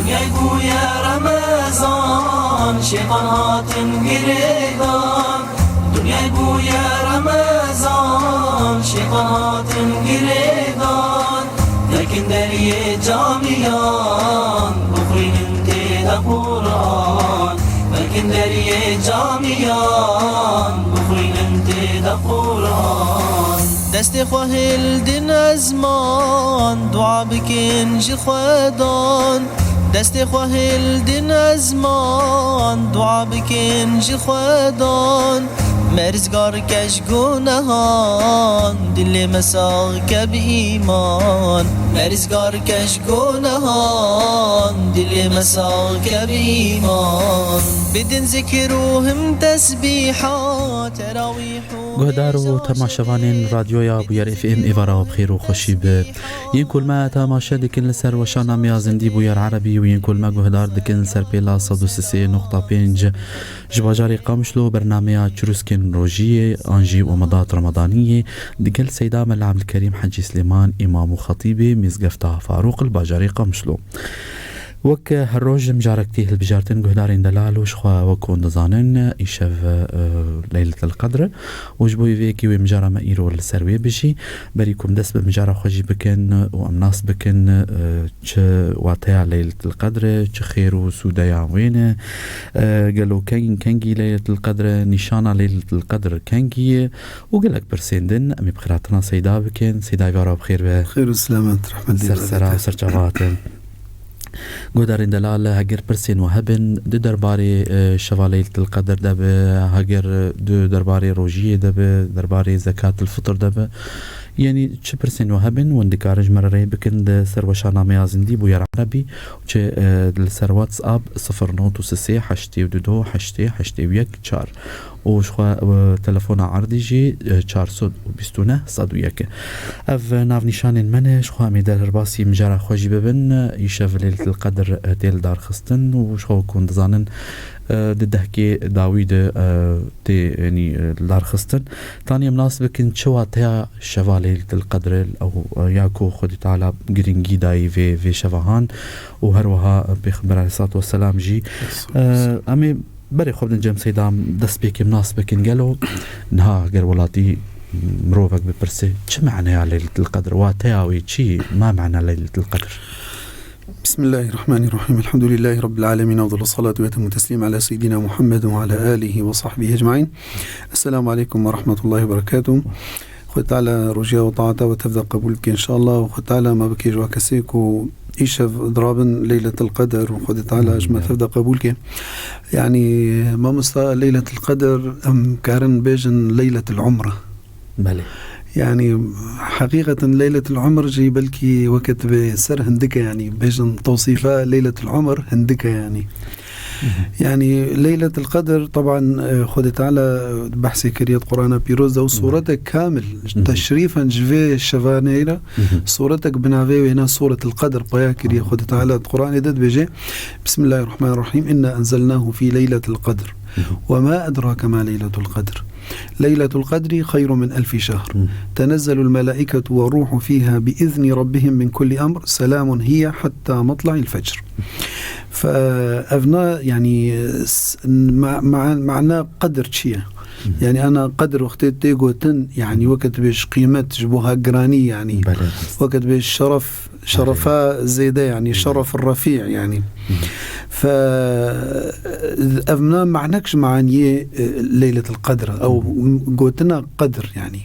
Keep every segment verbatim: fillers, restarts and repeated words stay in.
Dinyay bûye Remezan, şêtan hatin girêdan. Dinyay bûye Remezan, şêtan hatin girêdan. Vekin deriyê camiyan, bixwînin tê de Quran. Vekin deriyê camiyan, bixwînin tê de Quran. Destê xwe hildin ezman, dua bikin ji Xwedan. Destê xwe hildin ezman, dua bikin ji Xwedan. Me rizgar ke ji gunehan, dilê me sax ke bi îman. Me rizgar ke ji gunehan, dilê me sax ke bi îman. Bidin zikir û him tesbîha, terawîh û Guhdar û temaşevanên Radyoya Bûyer F M, êvara we bi xêr û xweşî be. Yên ku li me temaşe dikin li ser weşana me ya zindî Bûyer Erebî û yên ku li me guhdar dikin li ser pêla sed û sê nokta pênc ji bajarê Qamişlo, bernameya Çirûskên Rojiyê an jî Omedat Remadaniyê digel Seyda Mela Ebdilkerîm Hecî Silêman, îmam û xetîbê Mizgefta Farûq li bajarê Qamişlo. Wek her roj mijarek tê hilbijartin, guhdarên delal û ji xwe wek hûn dizanin, îşev, e, Leyletil Qedr û ji bo vê yekê wê mijara me îro li ser wê bijî. Berî ku em dest bi mijara xwe jî bikin û em nas bikin, e, çi wateya Leyletil Qedr e, çi xêr û sûdeya wê ne, e, gelo keng-, kengî Leyletil Qedr e, nîşana Leyletil Qedr kengî ye û gelek pirsên din em ê bi xiratina Seyda bikin. Seyda, êvara bi xêr be. Xêr û selamet, rehmetê Ser sera û ser çava hatin. Guhdarên delal, heger pirsên we hebin di derbarê, e, şeva Leyletil Qedr de be, heger di derbarê rojiyê de be, derbarê Zekatil Fitr de be, yanî çi pirsên we hebin, hûn dikarin ji me re rê bikin di ser weşana me ya zindî Bûyer Erebî, çi, e, li ser WhatsApp sifir not û sê heştê û du heştê heştê û yek çar. û ji xwe, e, telefona erdî jî, e, çar sed û bîst û neh sed û yek e. Ev navnîşanên me ne, ji xwe em ê derbasî mijara xwe jî bibin. Îşev Leyletil Qedr, e, tê lidarxistin û ji xwe wek hûn dizanin, e, di dehkê dawî de, e, tê, yanî, e, lidarxistin. Tanî em nas bikin çi wateya şeva Leyletil Qedr e, ew, e, ya ku Xwedê Teala girîngî dayî vê, vê şeva han û her wiha Pêxember aleyhissalatu vesselam jî. E, em ê Berê xwe bidin cem Seyda, em dest pê kim nas bikin. Gelo niha ger welatî mirovek bipirse, çi maneya Leyletil Qedr? Wateya wê çi? Ma mana Leyletil Qedr? بسم الله الرحمن الرحيم. الحمد لله رب العالمين، أفضل الصلاة وأتم التسليم على سيدنا محمد وعلى آله وصحبه أجمعين. السلام عليكم ورحمة الله وبركاته. Xwedê Teala rojiya û taata we tev de qebûl bike înşallah. Û Xwedê Teala me bike ji wa kesê ku îşev dirabin Leyletil Qedr û Xwedê Teala ji me tev de qebûl ke. Yanî, mamosta, Leyletil Qedr em karin bêjin Leyletil Umre. Belê. Yanî, heqîqeten Leyletil Umr jî belkî weke tu bê ser hindike, yanî bêjin tewsîfa Leyletil Umr hindike, yanî. Yanî Leyletil Qedr, teban, e, Xwedê Teala behsê kiriye di Qur'ana Pîroz de û sûretek kamil, teşrîfen ji vê şevanê re, sûretek bi navê wêna Sûretil Qedr peya kiriye Xwedê Teala di Qur'anê de dibêje, Bismillahirrahmanirrahim, "Inna enzelnahu fi leyletil qedr. Ve ma edrake ma leyletul qedr. Leyletul qedri xeyrun min elfi şehr. Tenezzelu l-melaiketu ve ruhu fiha bi izni rabbihim min kulli emr. Selamun hiye hatta matla'il fecr." Fe evna, yanî, s-, ma-, ma-, mana qedr çi ye? Yanî, ana qedr wextê tê gotin, yanî, weke tu bêj qîmet, ji bo ha giranî, yanî, Belê. Weke tu bêj şeref, şerefa zêde, yanî, şeref refî, yanî. Fe, ev mina manek ji maniyê, e, Leyletil Qedr, ew gotina qedr, yanî.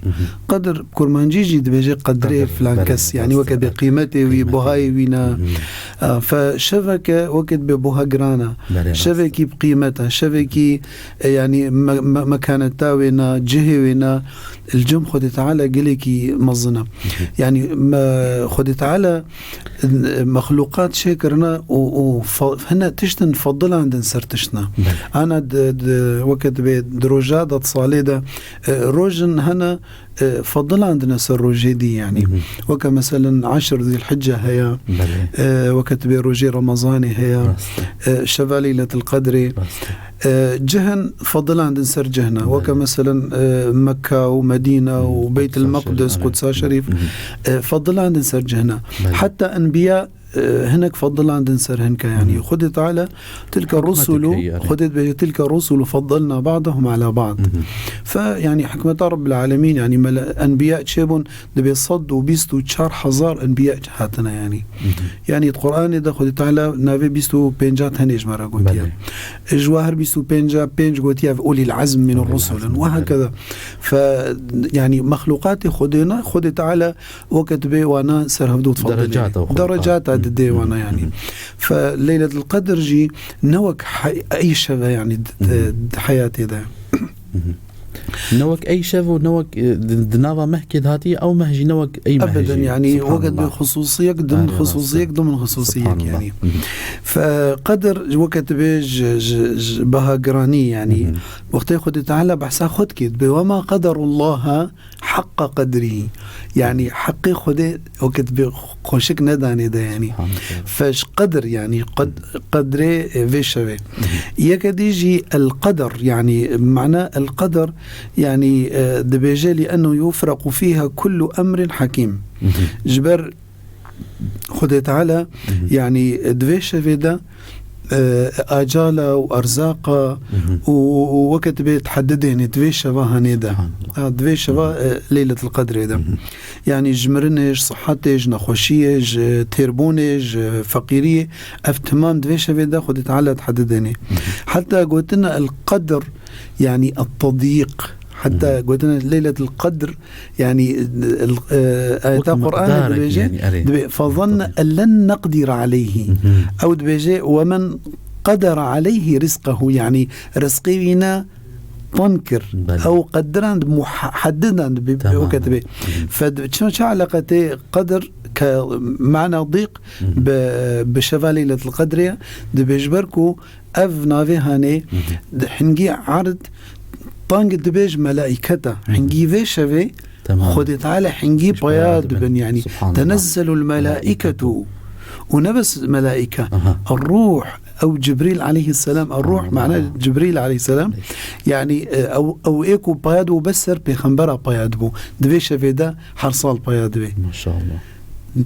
Qedr, kurmancî jî dibêje qedrê Qedr, filan belê, kes, yanî, rast weke e. Bê qîmetê wî, Qîmetê. Buhayê wî ne. Mhm. E, fe şeveke weke dibê buha giran e. Belê, rast. Şevekî bi qîmet e, şevekî, e, yanî me-, me-, mekaneta wê ne, cihê wê ne, li cem Xwedê Teala gelekî mezin e. Mhm. Yanî me-, Xwedê Teala, e, mexluqat çêkirine û, û fe-, hine tiştin fedilandin ser tiştine. Belê. Ana di, di, weke dibê di roja de, di salê de, e, rojin hene, e, fedilandine ser rojê dî, yanî. Mhm. Weke meselen eşir Zîlhicce heye, Belê. E, weke dibê rojê Remezanê heye, Rast e. E, şeva Leyletil Qedrê. Rast e. E, cihin fedilandin ser cihna. Belê. Weke meselen, e, Mekka û Medîna û Mhm. Beytil Qudsa Meqdis, Şerîf, Qudsa Belê. Şerîf, Mhm. e, fedilandin ser cihna. Belê. Heta enbiya e, hinek fedilandin ser hinke, yanî. Xwedê Teala, "Tilke rusulu", Xwedê dibêje, "Tilke rusulu feddalna ba'dahum ala ba'd." Fe, yanî, hikmeta Rabbil Alemin, yanî, mele-, enbiya çêbûn, dibê sed û bîst û çar hezar enbiya hatine, yanî. Yanî, di Qur'anê de Xwedê Teala navê bîst û pênca tenê ji me re gotiye. Belê. Ji we her bîst û pênca pênc gotiye, ev ulîl azm min Ulîl rusul, azm, we belê. Hakeza. Fe, yanî, mexluqatê Xwedê ne, Xwedê Teala weke dibê wana ser hevdû difadilê. Derecata xwe Derecata didê wana, yanî. Fe Leyletul Qedr jî ne wek hay-, ey şeve, yanî, d-, d-, di heyatê de. Ne wek ey şev û ne wek, e, di, di nava mehkê de hatiye, ew meh jî ne wek ey meh Ebeden, jî. Yanî, weke dibê Subhanallah. Xusûsiyek, din Belê, xusûsiyek, rast. Dimin xusûsiyek, Subhanallah. Yanî. Fe qedr, weke dibê ji, ji, ji beha giranî, yanî. Wextê Xwedê Teala behsa xwe dike, dibê, "Wema qederullaha haqqa qedrî." Yanî, heqê Xwedê weke dibê xoşik nedanê de, yanî. Subhanallah. Fe ji qedr, yanî, qed-, qedrê, e, vê şevê. Yeke dî jî el qeder, yanî, mana el qeder, yanî, e, dibêje, "Li ennehu yufrequ fîha kullu emrin hakîm." Ji ber Xwedê Teala, yanî, di vê şevê de, e, acala û erzaqa û, û weke dibê tehedidênê di vê şeva hanê de. Subhanallah. Ha, di vê şeva, e, Leyletul Qedrê de. Yanî, ji mirinê, ji sihetê, ji nexweşiyê, ji têrbûnê, ji feqîriyê, ev timam di vê şevê de Xwedê Teala tehedidênê. Heta gotina el qedr, yanî, et-tedîq. Heta gotina Leyletul Qedr, yanî, el, e, ayeta Qur'anê dibêje, yanî, erê. Dibê, "Fezenne en len neqdîre aleyhî." Ew dibêje, "We men qedere aleyhî rizqehu", yanî, rizqê wî ne teng kir. Belê. Ew qedirand, muha-, hedidand bi, Tamam. Weke dibê. Fe di-, çi, çi eleqetê qedr ke mana dîq bi, bi şeva Leyletul Qedrê, dibê ji ber ku ev navê hanê, di hingî erd tang dibê ji melaîketa. Hingî vê şevê Tamam. Xwedê Teala hingî Ji paya paya dibin. Dibin, yanî. Subhanallah. Tenezzelul melaîketu. Û ne bes melaîke. Aha. Ruh, ew Cibrîl aleyhisselam, ruh, Tamam. mana Cibrîl aleyhisselam. Yanî, e, ew, ew ê ku paya dibû bes ser pêxembera paya dibû. Di vê şevê de her sal paya dibê. Maşallah.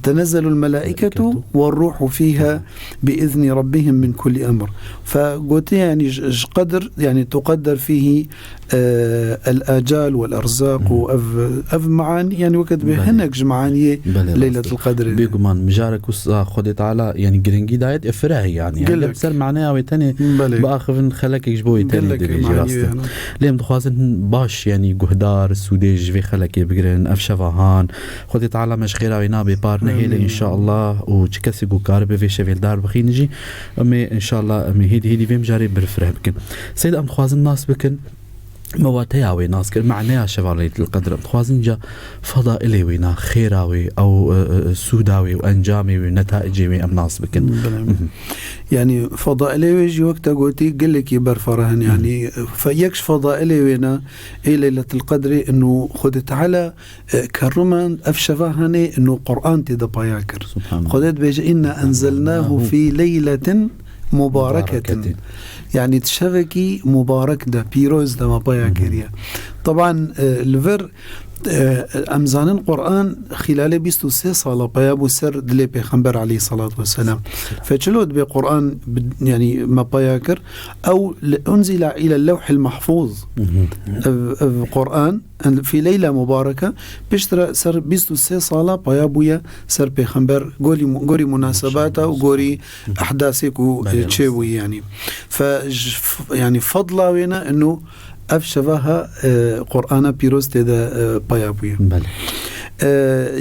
Tenezzelul melaîketu Melaîketu. Ve ruhu fîha bi izni rabbihim min kulli emr. Fe gotiye, yanî, ji, ji qedr, yanî, tuqedder fîhî, e, el acal wel erzaq û ev, ev meanî, yanî, weke dibê Belê. Hinek ji meaniyê Belê, Leyletul rast. Qedrê. Bêguman, mijarek wisa Xwedê Teala, yanî, giringî dayet, e, fireh, yanî. Yanî, Gelek. Bi ser manaya wê tenê Belê. Biaxivin xelekek ji bo wê tenê Gelek dibê jî, meaniyê rast e. Hene. Lê em dixwazin baş, yanî, guhdar, sûdê ji vê xelekê bigirin, ev şeva han, Xwedê Teala me ji xêra wê nabê par nehêle Amîn. Înşallah û çi kesê ku karibe vê şevê li dar bixîne jî, em ê înşallah em ê hêdî hêdî vê mijarê birfireh bikin. Seyda, em dixwazin nas bikin, me wateya wê nas kir, maneya şeva Leyletul Qedr. Em dixwazin ca fedailê wê na, xêra wê, ew, e, e, sûda wê û encamê wê, netaicê wê em nas bikin. Belê. Mhm. Yanî fedailê wê jî wek te gotî gelekî berfireh in. Mhm. Yanî fe-, yek ji fedailê wê ne ê Leyletul Qedrê ino Xwedê Teala e, kerrûmand ev şeva hanê ino Qur'an tê de paya kir. Subhanallah. Xwedê dibêje, "Înna enzelnâhu fî leyletin mubâreketin." Mubâreketin. Yanî di şevekî mubarek de, pîroz de me paya Hı hı. kiriye. Teban, e, li vir, e, em zanin Qur'an xîlalê bîst û sê sala paya bû ser dilê Pêxember aleyhissalatu vesselam. Fe çilo dibê Qur'an bi, yanî me paya kir? Ew li, unzila île lewhil mahfûz. Hı hı. Ev, ev Qur'an, en-, fî leyla mubareke, piştre ser bîst û sê sala paya bûye ser pêxember, gorî mu-, gorî munasebata û gorî Hı hı. ehdasê ku, Belê, e, çê rast. Bûye, yanî. Fe, j-, f-, yanî fadla wê ne, ino ev şeva ha, e, Qur'ana pîroz tê de, e, paya bûye. Belê. E,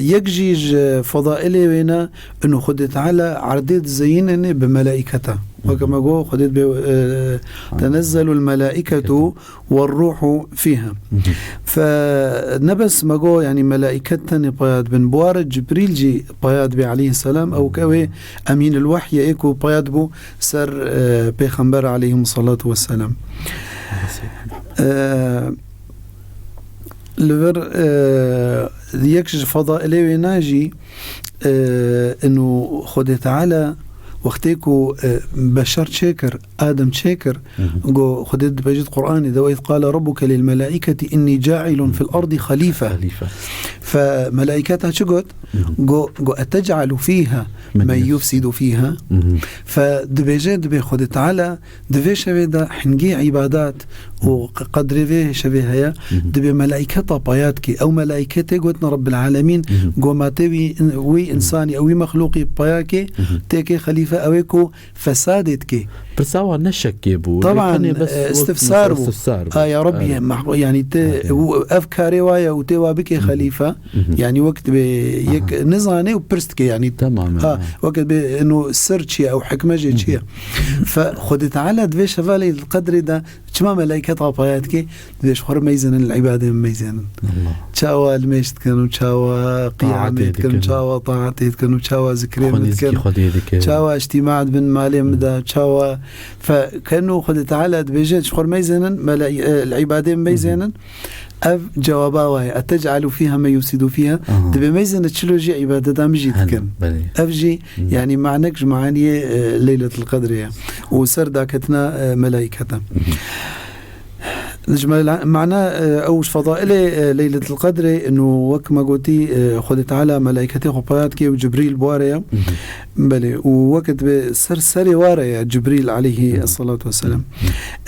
yek jî ji fedailê wê ne, ino Xwedê Teala erdê dizeyînenê bi melaîketa. Weke Hı hı. me got, Xwedê dibê, e, Aynen. "Tenezzelul melaîketu Melaîketu. Ve ruhu fîha." Mhm. Fe ne bes me got, yanî melaîket tenê paya dibin. Bi ware Cibrîl jî paya dibê aleyhisselam, ew ke wê emînil wehyê ê ku paya dibû ser, e, Pêxember aleyhimussalatu vesselam. E, li vir, e, yek ji fedailê wê ne jî, e, ino Xwedê Teala wextê ku, e, beşer çêkir, Adem çêkir, Hı hı. Go Xwedê dibêjit Qur'anê de, "Ve iz qale rabbuke lil melaiketi inni cailun fil ardi xalife." Xalife. Fe melaîketa çi got? Go, go, "Etec'alu fîha men yufsidu fîha?" Fe dibêje, dibê Xwedê Teala di vê şevê de hingî îbadat û q-, qedrê vê şevê heye, dibê melaîketa paya dikê. Ew melaîketê gotin Rabbil Alemîn, go ma tê wî, wî însanî, ew wî mexlûqî paya kê, tê kê xelîfe, ew ê ku fesadê dikê. Pirsa wan ne şekê bû. Taban, tenê bes e, wek istifsar bû. Istifsar bû. Aya Rabbî, evet, mah-, yanî te, evet, û ev karê wa ye û tê wa bikê xelîfe. Yanî wek dibê yek nizane û pirs dike, yanî. Tamam, ha, evet. Wek dibê eno sir çi ye, ew hikme jê çi ye? Fe Xwedê Teala di vê şeva Leyletul Qedrê de çima melaîket apaya dike? Dibê ji xwe re meyzênin, li îbadê min meyzênin. Allah. Çawa limêj dikin û çawa qiyamê dikin, çawa taetê dikin û çawa zikrê min dikin, çawa îctîma dibin malê min de, çawa fe keno Xwedê Teala dibêje, ji xwe re meyzênin, mele-, e, li îbadê min meyzênin. Ev cewaba wa ye. "Etec'alu fîha men yufsidu fîha?" Aha. Dibê meyzêne çilo jî îbadeta min jî dikin. Ev jî, yanî manek ji maniyê, e, Leyletul Qedrê ye. Û ser daketina, e, melaîketa. Ji mela-, mana, e, ew ji fedailê, e, Leyletul Qedrê, ino wek me gotî, e, Xwedê Teala melaîketê xwe paya dike û Cibrîl bi ware ye. Belê, û weke dibê ser serê ware ye Cibrîl aleyhî esselatu wesselam.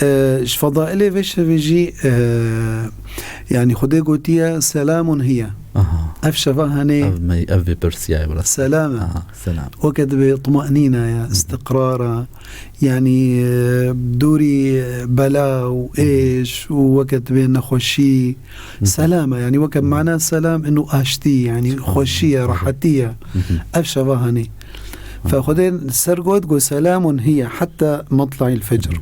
E, ji fedailê vê şevê jî, e, yanî Xwedê gotiye, "Selamun hiye." Aha. Ev şeva henê. Ev me, ev vê pirsiyayê bira. Selam e. Aha, selam. Weke dibê tumanîna ye, istiqrar e. Yanî, e, dûrî bela û êş û weke dibê nexweşî. Selam e. Yanî weke mana selam, ino aştî, yanî xweşî ye, rehetî ye. Ev şeva henê. Fe Xwedê ser got, got, "Selamun hiye hatta matla'il fecr."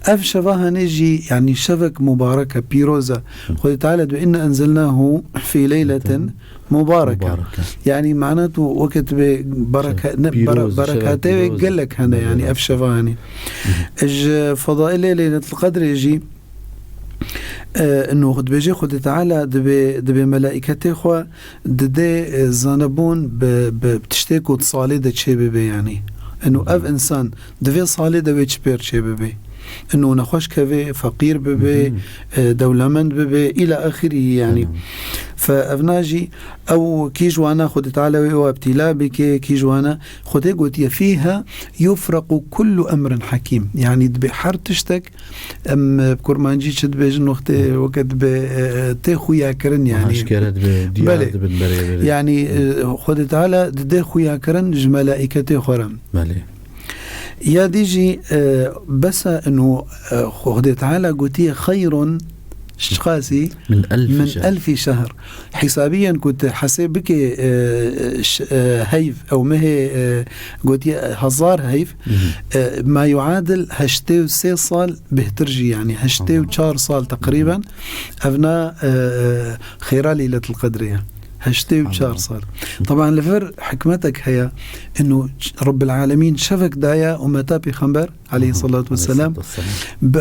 Ev şeva henê jî, yanî şevek mubarek e, pîroz e. Xwedê Teala dibe, "Inna enzelnahu fî leyletin mubareke." Mubareke. Yanî mana tu weke tu bê bereke-, ne, bere-, berekatê wê gelek hene, yanî ev şeva henê. Ji fedailê Leyletul Qedrê jî, e, ino dibêje Xwedê Teala dibê, dibê melaîketê xwe didê, e, zanebûn bi, bi tiştê ku di salê de çê bibe, yanî. Ino ev insan di vê salê de wê çi pêr çê bibe. Ino nexweş keve, feqîr bibe, e, dewlemend bibe, îla axirî, yanî. Fe evna jî ew kî ji wana Xwedê Teala wê ew ebtîla bike, kî ji wana Xwedê gotiye, "Fîha yufrequ kullu emrin hakîm." Yanî dibê her tiştek Em, e, bi kurmancî çi dibêjin, wextê weke dibe, e, e, tê xuya kirin, yanî. Aşkere dibe, diyar dibin berê berê. Yanî, e, Xwedê Teala didê xuya kirin ji melaîketê xwe re. Belê. Ya dî jî, e, besa ino, e, Xwedê Teala gotiye, "Xeyrun", çiqasî? "Min elfî şehr." Hîsabiyen ku tu hesê bikê, e, ş-, e, heyv, ew mehê, e, gotiye hezar heyv, e, ma yuadil heştê û sê sal bêhtir jî, yanî heştê û çar sal teqrîben, evna, e, e, xêra Leyletul Qedrê ye. Heştê û çar sal. Taban li vir hikmetek heye, ino ç-, Rabbil Alemîn şevek daye ummeta Pêxember, aleyhissalatu vesselam, bi,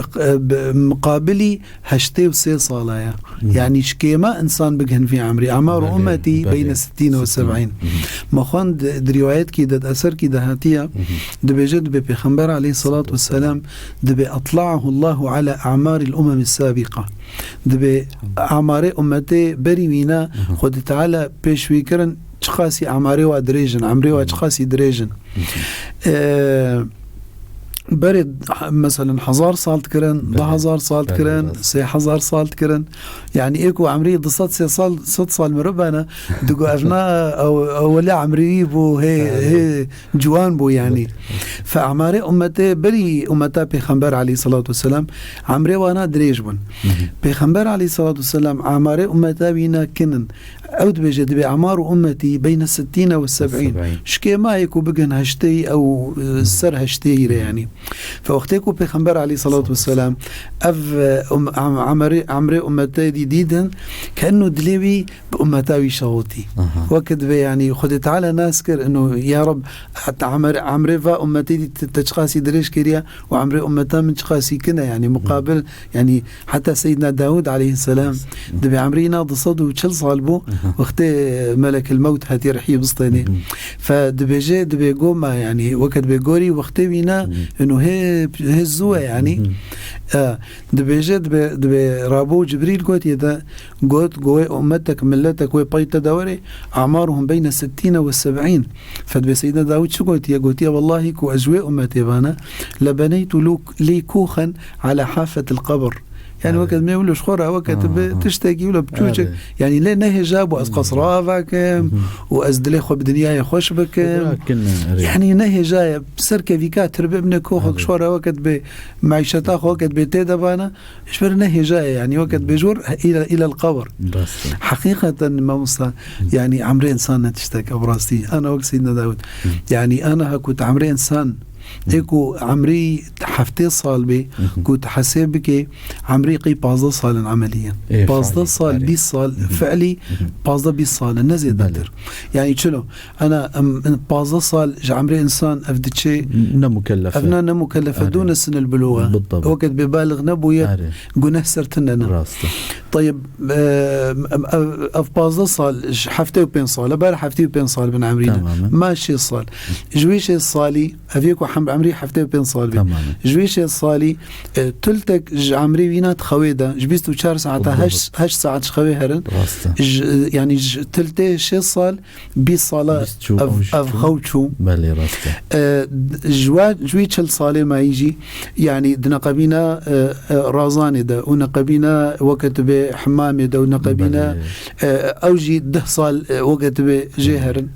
bi muqabilî heştê û sê sala ye. Yanî ji kêma insan bigihin vî emrî. Amaru ummetî beyne sittîne ve seb'în. Me xwend di riwayetkî de, di eserkî de hatiye, dibêje, dibê Pêxember aleyhissalatu vesselam, dibê, "Atla'ahu Allahu ala a'maril umemi sabiqa." Dibê amarê ummetê berî wîna Xwedê Teala pêşwî kirin, çiqasî amarê wa dirêj in, emrê wa çiqasî dirêj in. E, berê, meselen, hezar sal dikirin, deh hezar sal dikirin, sê hezar sal dikirin. Yanî ê ku emrî du sed sê sal, sed sal mirov bana, digo, "Ev na, ew, ew wele emrî wî bû, hê, hê ciwan bû," yanî. Fe amarê ummetê berî ummeta Pêxember aleyhissalatu vesselam, emrê wana dirêj bûn. Pêxember aleyhissalatu vesselam amarê ummeta wî na kin in. Ew dibêje, dibê, "Amaru ummetî beyne sittîne ve seb'în." Ji kêmayê ku bigin heştê ew, e, ser heştê re, yanî. Fe wextê ku Pêxember aleyhissalatu vesselam ev, e, um-, am-, amarê, emrê ummetê dî dîtin, kenno dilê wî bi ummeta wî şewitî. Weke dibê, yanî, Xwedê Teala nas kir, ino, ya Reb, heta emr-, emrê va ummetê dî te, te çiqasî dirêj kiriye û emrê ummeta min çiqasî kin e, yanî, muqabil, yanî, heta Seyyidina Dawud aleyhisselam dibê emrî na du sed û çil sal bû, wextê Melekil Mewt hatiye rihî bistênê. Fe dibêje, dibê goma, yanî weke dibê gorî wextê wî ne, ino hê, hê zû ye, yanî. E, dibêje, dibê, dibê rabo Cibrîl gotiye de, got, go wê ummetek, milletek wê pey te de were, amaruhum beyne sittîne ve seb'în. Fe dibê Seyyidina Dawud çi gotiye? Gotiye, wellahî ku ez ji wê ummetê vana, lebeneytu lu-, lî kûxen ala hafetil qebr. Yani weke me wilo ji xwe re, weke tu bi tiştekî wilo biçûçik, yani lê nehêja bû ez qesra ava kim û ez dilê xwe bi dinyayê xweş bikim. Yani nehêja ye, serkevîka tir bimne koxek ji xwe re, weke bi meîşeta xwe, weke bi tê de bana, ji ber nehêja ye, yani weke bi jor île, île qebr. Heqîqeten mamosta, yani emrê insan ne tiştek, ev rastî. Ana wek Seyyidina Dawud. Yani ana ha ku tu emrê insan Ê ku emrî heftê sal bê, ku tu hesê bikê, emrî qey pazdeh sal in emeliyen. Ê, pazdeh sal, bîst sal, fiilî pazdeh bîst sal in, ne zêdetir. Yani çilo, ana, em, em, pazdeh sal ji emrê insan ev diçe, ne mukellef e. Ev ne, ne mukellef e, dûne sinil biluga. Weket bê balig nebûye, guneh ser tine ne. Rast e. Teyib, e, em, ev, ev pazdeh sal, ji heftê û pênc sal e, ber heftê û pênc sal bin emrî ne. Ma şêst sal. Ji wî şêst salî, Ev yê ku hem emrî heftê û pênc sal bî. Ji wî şêst salî, e, tultek ji emrê wîna di xewê de, ji bîst û çar saeta heşt, heşt saet ji xewê herin. Ji, e, yani ji tiltê şêst sal, bîst sala ev, ev xew çû. Belê, rast e. E, ji wa, ji wî çil salê mayî jî, yani di neqebîna, e, e, razanê de û neqebîna weke tu bê hemamê de û neqebîna, e, ew jî deh sal, e, weke tu bê jê herin.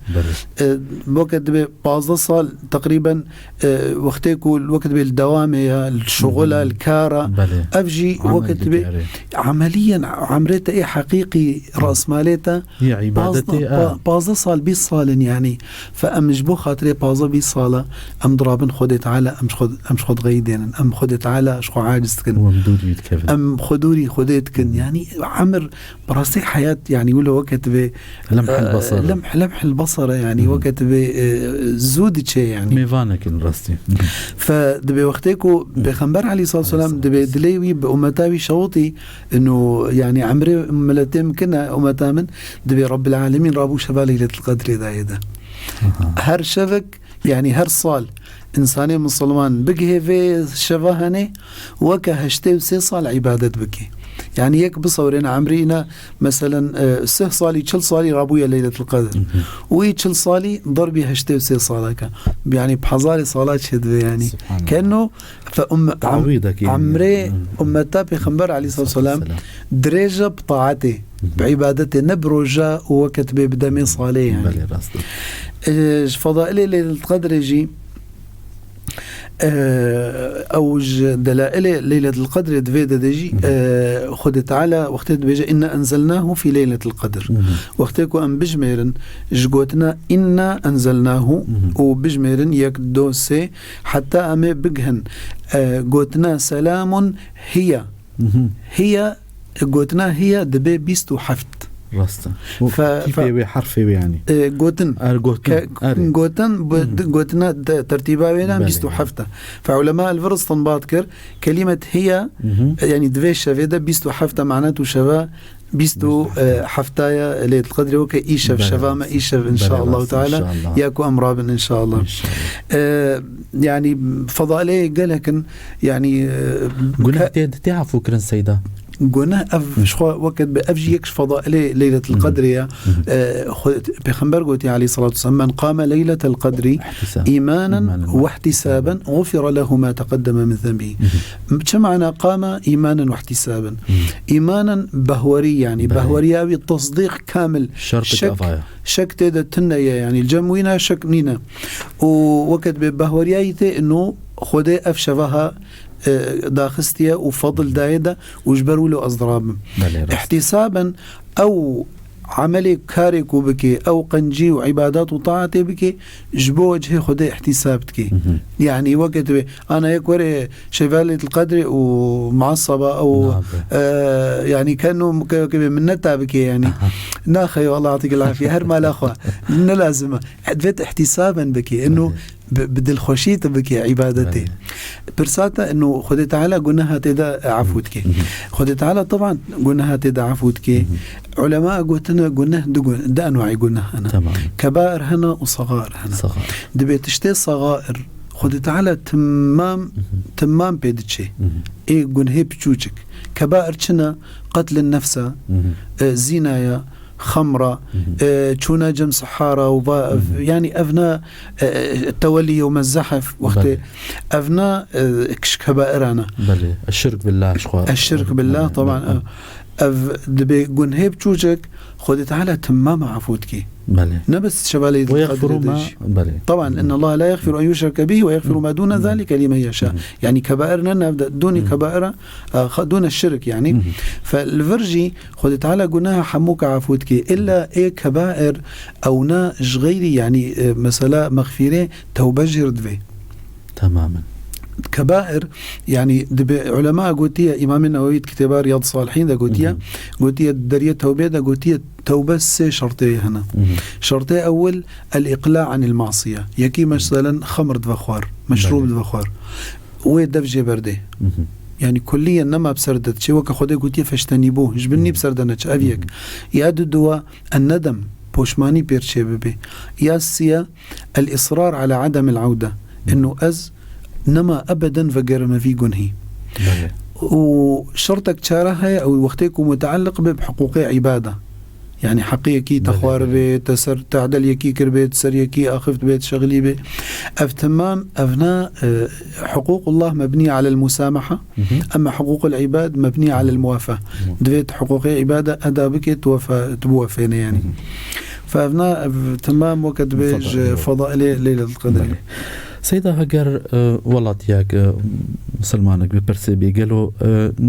E, weke tu bê pazdeh sal teqrîben, e, wextê ku weke dibê li dewamê ya, li şixula, li kara, ev jî weke dibê emeliyen emrê te ê heqîqî, rasmalê te pazdeh, pa-, pazdeh sal, bîst sal in yanî. Fe em ji bo xatirê pazdeh bîst sala em dirabin Xwedê Teala, em ji xwe, em ji xwe dixeyidênin. Em Xwedê Teala ji xwe aciz dikin. Em xwe dûrî Xwedê dikin. Yanî emir Bi rastî heyat, yani, wilo weke tu vê, lemhil e, basar e. Lemh-, lemhil basar e, yani, weke tu vê, e, zû diçe, yani. Mêvanek in rastî. Fe dibê wextê ku Pêxember aleyhissalatu vesselam dibê dilê wî bi ummeta wî şewitî, ino, yani, emrê miletê min kine, ummeta min, dibê Rabbil Alemîn rabû şeva Leyletul Qedrê dayê de. Her şevek Yani her sal insanê misilman bigihê vê şeva henê, weke heştê û sê sal îbadet bike. Yani yek bisewrêne emrî îne, meselen, e, sih salî, çil salî rabûye Leyletul Qedr. Û wî çil salî derbî heştê û sê saleke. Yani bi hezarê sala çêdibe yani. Subhanallah. Kenno fe um-, em-, Tawîdek yani. Emrê ummeta Pêxember aleyhissalatu vesselam dirêj e bi taetê. Bi îbadetê, ne bi roja û weke tu bê bi demê salê yani. Belê, rast e. E, ji fedailê Leyletul Qedrê jî, e, ew ji delailê Leyletul Qedrê di vê de de jî, e, Xwedê Teala wextê dibêje, "Inna enzelnahu fî leyletil qedr." Wextê ku em bijmêrin ji gotina "Inna enzelnahu" û bijmêrin yek, do, sê, heta em ê bigihin, e, gotina "Selamun hiye." Hiya, gotina hiya dibe bîst û heft. Rast e. Fe-, fe-, kîfê wê, herfê wê yani. E, gotin. Er gotin. Ke-, erê. Gotin, bu, gotina te-, tertîba wê de bîst û heft e. Fe ulema el vir istinbat kir, kelimet hiya, e, yani divê şevê de bîst û heft e, mana tu şeva bîst û heftaya Leyletul Qedrê weke îşev, şeva me îşev, inşallah teala. Ya ku em rabin, inşallah. E, yani, fedailê gelek in, yani, e, guneh tê, tê afû kirin, Seyda? Guneh ev ji xwe weke dibe, ev jî yek ji fedailê Leyletul Qedrê ye. E, xwe, Pêxember gotiye aleyhissalatu vesselam, "Men qame leyletel qedri îmanen ve ihtisaben, gufira lehu ma teqeddeme min zenbihi." Çi mana qame îmanen ve ihtisaben? Îmanen behwerî, yani behweriya wî, tesdîq kamil. Şek, şek tê de tune ye, yani cem wîna şek nîne. Û weke dibe behweriya wî tê, ino Xwedê ev şeva ha, e, daxistiye û fadil daye de û ji ber wilo ez dirabim. Belê, rast. Îhtîsaben ew emelê, karê ku bikê, ew qencî û îbadat û taetê bikê, ji bo wecihê Xwedê îhtîsab dikê. Yani weke tu bê, ana yek were şeva Leyletul Qedrê û muasaba ew, e, yani keno ke-, ke bê minneta bikê yani. Naxeyr, Allah yatik el afiye, her mala xwe. Ne lazim e. Divêt îhtîsaben bikê. Eno bi, bi dilxweşî tu bikê îbadetê. Belê. Pirsa te inu Xwedê Teala guneha tê de efû dikê. Mhm. Xwedê Teala teban guneha tê de efû dikê. Mhm. Ulema gotine guneh du gun-, du enwayê guneh hene. Tamam. Kebair hene û sexair hene. Sexair. Dibê tiştê sexair Xwedê Teala timam, Mhm. timam pê diçê. Mhm. Ê gunhê piçûçik. Kebair çi ne? Qetlin nefsa, Mhm. e, zîna ya, xemra, Mhm. e, çûna cem sihara û va, ev, Mhm. yanî ev ne, e, e, tewellî yewme zehf, wextê Belê. ev ne, e, kiş kebaira ne. Belê. Eşşirk billah, ji xwe. Eşşirk billah, Belê, taban, belê. ev, ev dibê gunhê biçûçik, Xwedê Teala timama efû dikê. Belê. Ne bes şevalê Ve qedrê yexfiru de ma, jî. belê. Taban, inna Allah la yexfiru en yuşreke bihi ve yexfiru ma dûne Belê. zalike limen yeşa. Mhm. Yanî kebair ne, ne, de, dûnî Mhm. kebaira, e, xa-, dûne şirk, yanî. Mhm. Fe li vir jî Xwedê Teala guneha hemû ke efû dike. Îlla ê kebair ew ne ji xeyrî, yanî, e, mesela mexfîrê tewbe jê re divê. Temamen. Kebair, yanî dibe ulema gotiye, Îmamê Newewî di kitêba Riyad Salihîn de gotiye, Mhm. gotiye di deriyê tewbê de gotiye, tewbe sê şertê hene. Mhm. Şertê ewil, el-îqla anil masiye. Yekî, Mhm. meselen, xemr dive xwar, meşrûb Belê. dive xwar. Wê dev jê berdê. Mhm. Yanî kulliyen nema bi ser de diçê, weke Xwedê gotiye feştenîbû, ji bin nî bi ser de neçe, ev yek. Mhm. Ya duduwa, en-nedem, poşmanî pêr çê bibe. Ya siye, el-israr ala ademil awde. Mhm. Inu ez nema ebeden vegerime vî gunhî. Belê. Û şertek çare heye, ew wextê ku mutealliq be bi hiqûqê îbada. Yanî heqê yekî te Belê, xwar belê. bê, te ser te edel yekî kiribê, te ser yekî axift bê, te şexilî bê. Ev temam, ev ne, e, hiqûqullah mebnî alel musamaha, Mhm. ema hiqûqul îbad mebnî alel muwafa. Mhm. Divê tu hiqûqê îbada eda bikê, tu wefa, tu biwefêne yanî. Mhm. Fe ev ne, ev temam weke dibê Feda-, ji eyvallah. fedailê Leyletul Qedrê. Belê. Seyda, heger, e, welatiyek, e, misilmanek bipirsê bê, gelo, e,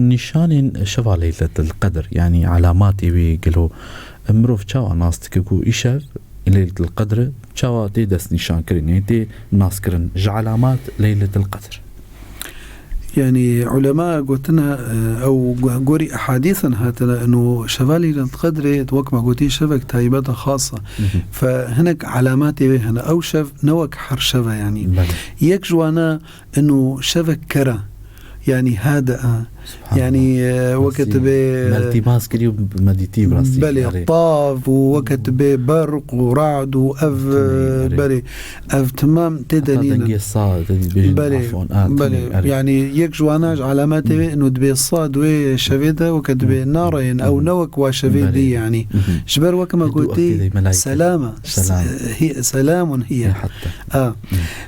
nîşanên şeva Leyletil Qedr, yanî alamatê wê, gelo, e, mirov çawa nas dike ku îşev Leyletil Qedr e, çawa tê destnîşankirin, yanî tê naskirin ji alamat Leyletil Qedr? Yanî ulema gotine, e, ew gu-, gorî ehadîsan hatine, eno şeva Leyletil Qedrê, wek me gotî, şevek taybet e, xas e. Mhm. Fe hinek alamatê wê hene. Ew şev ne wek her şev e, yanî. Belê. Yek ji wan e, eno şevek ker e. Yanî hade e. Subhanallah. Yanî, e, weke Rastî tu bê, e, me iltîmas kirî û me dîtî bi rastî. Belê, Erê. tav û weke tu bê berq û rad û ev, Tinê, e, erê. belê. Ev timam tê de Heta nîne. dengê sa, te dî bêjin Belê, afon, a, belê. tinê, erê. Yanî yek ji wana ji alametê wê, ino dibê sa di wê şevê de weke dibê Hı. nareyên, ew Hı. ne wek wa şevê Belê. dî yanî. Hı hı. Ji ber weke me Hidû gotî, wextê de melaiket. selama. Selam. S-, hi-, selamun hiye. Hi hatta. A. Hı.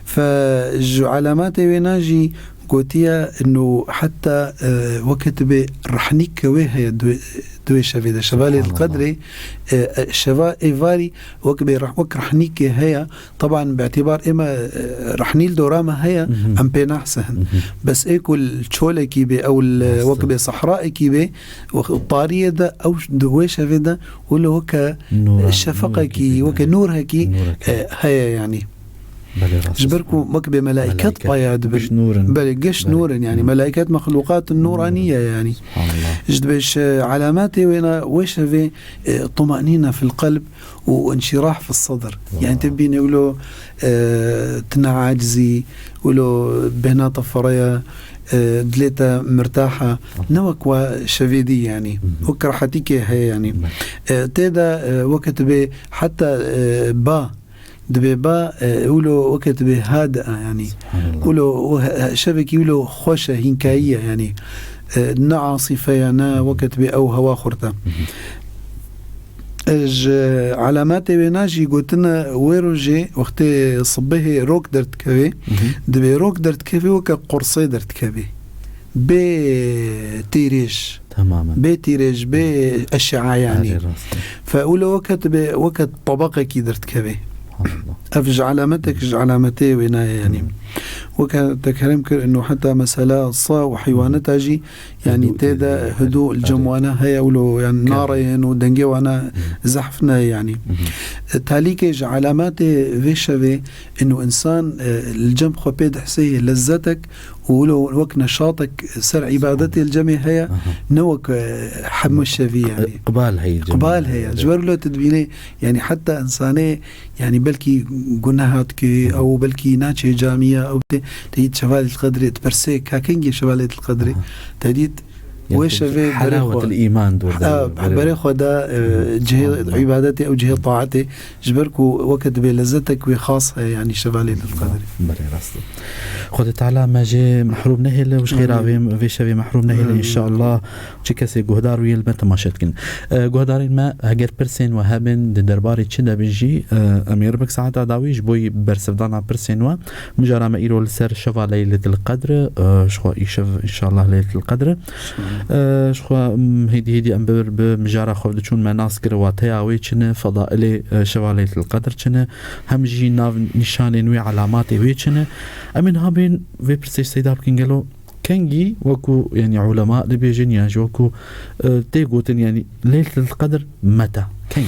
Fe ji alametê wê na jî gotiye, ino heta, e, weke dibê rehnîk ke wê heye di wê, di wê şevê de. Şevalê Subhanallah. Qedrê, e, e, şeva êvarî wek bê reh-, wek rehnîkê heye. Teban bi îtîbar ême, e, rehnî li dora me heye, Mhm. em pê nehsihin. Mhm. Bes ê ku li çolekî bê, ew li Rast e. wek bê sehraekî bê, wek tariyê de, ew di wê şevê de wilo weke Nûran, şefeqekî, nûrekî weke peyda. nûrhekî, Nûrekî. e, heye yanî. Belê, rast Ji ber e. ku wek bê melaiket Melaiket. paya dibin. Giş nûr in. Belê, giş Belê. nûr in yanî. Hı. Melaiket mexluqat nûranî ye yanî. Subhanallah. Ji dibê ji alametê wê ne, wê şevê, e, tumanîne fil qelb û inşîrah fil sadr. Wow. Yanî tu bînî wilo, e, tu ne acizî, wilo bêhna te firê ye, e, dilê te mirtah e. Aha. Ne wek wa şevê dî yanî. Hı hı. Wek rehetîkê heye yanî. Belê. E, tê de, e, weke tu bê heta, e, ba, dibê ba, e, wilo weke tu bê hade, e, yanî. Subhanallah. Wilo, o he-, he-, şevekî wilo xweş e, hînkayî ye yanî. E, ne asîfe ye, ne weke tu bê ew hewa xurt e. Hı hı. E, ji alametê wê na jî gotine wê rojê wextê sibehê rok derdikeve, Mhm. dibê rok derdikeve weke qursê derdikeve. Bê tîrêj. Temamen. Bê tîrêj, bê eşea yanî. Erê, rast e. Fe wilo weke tu bê weke tebeqekî derdikeve. Subhanallah. Ev ji alametek ji alametê wê nayê yanî. Mhm. Weke te kerem kir, ino heta mesela sa û heywaneta jî Yanî Hidû tê de tê de, hidû belê, li cem belê. wana heye wilo, yanî Kevin. nareyên û dengê wana Hmm. zehf ne yanî. Mhm. E, talîkê ji alametê vê şevê ino însan, e, li cem xwe pê dihsê lezzetek û wilo wek neşatek ser îbadetê li cemê heye, Aha. ne wek, e, hemû şevî, yanî. Iqbal heye cemê. Îqbal heye. Evet. Ji ber wilo tu dibînê, yanî heta însanê, yanî belkî guneha dike, Hı hı. ew belkî naçê camiya, ew tê, te dît şevalê qedrê, dipirsê, ka kengî şevalê qedrê, Aha. te dît Yani wê şevê berê halawetul xwe. Îman dûr Ha, dibê, berê berê xwe da, e, Hı. cihê Hı. îbadetê ew cihê taetê, ji ber ku weke dibê lezzetek wê xas heye, yanî şevalê qedrê. Belê, rast e. Xwedê Teala me jê mehrûm nehêle û ji xêra Amîn. vê, vê şevê mehrûm nehêle Amîn. înşallah. Çi kesê guhdar wî li me temaşe dikin. E, guhdarên me, heger pirsên we hebin di derbarê çi de bin jî, e, em ê ribik saeta dawî ji bo yî bersivdana pirsên we. Mijara me îro li ser şeva Leyletil Qedr, e, ji xwe îşev înşallah Leyletil Qedr. E, ji xwe, m, hêdî hêdî em bi, bi mijara xwe diçûn me nas kir, wateya wê çi ne, fedailê, e, şeva Leyletil Qedr çi ne, hem jî nav nîşanên wê, elamatê wê çi ne. Em ê niha bên vê pirsê ji Seyda bikin, gelo kengî wekû, yanî, ulema dibêjin, yan jî wekû, e, tê gotin, yanî, Leyletul Qedr meta? Kengî?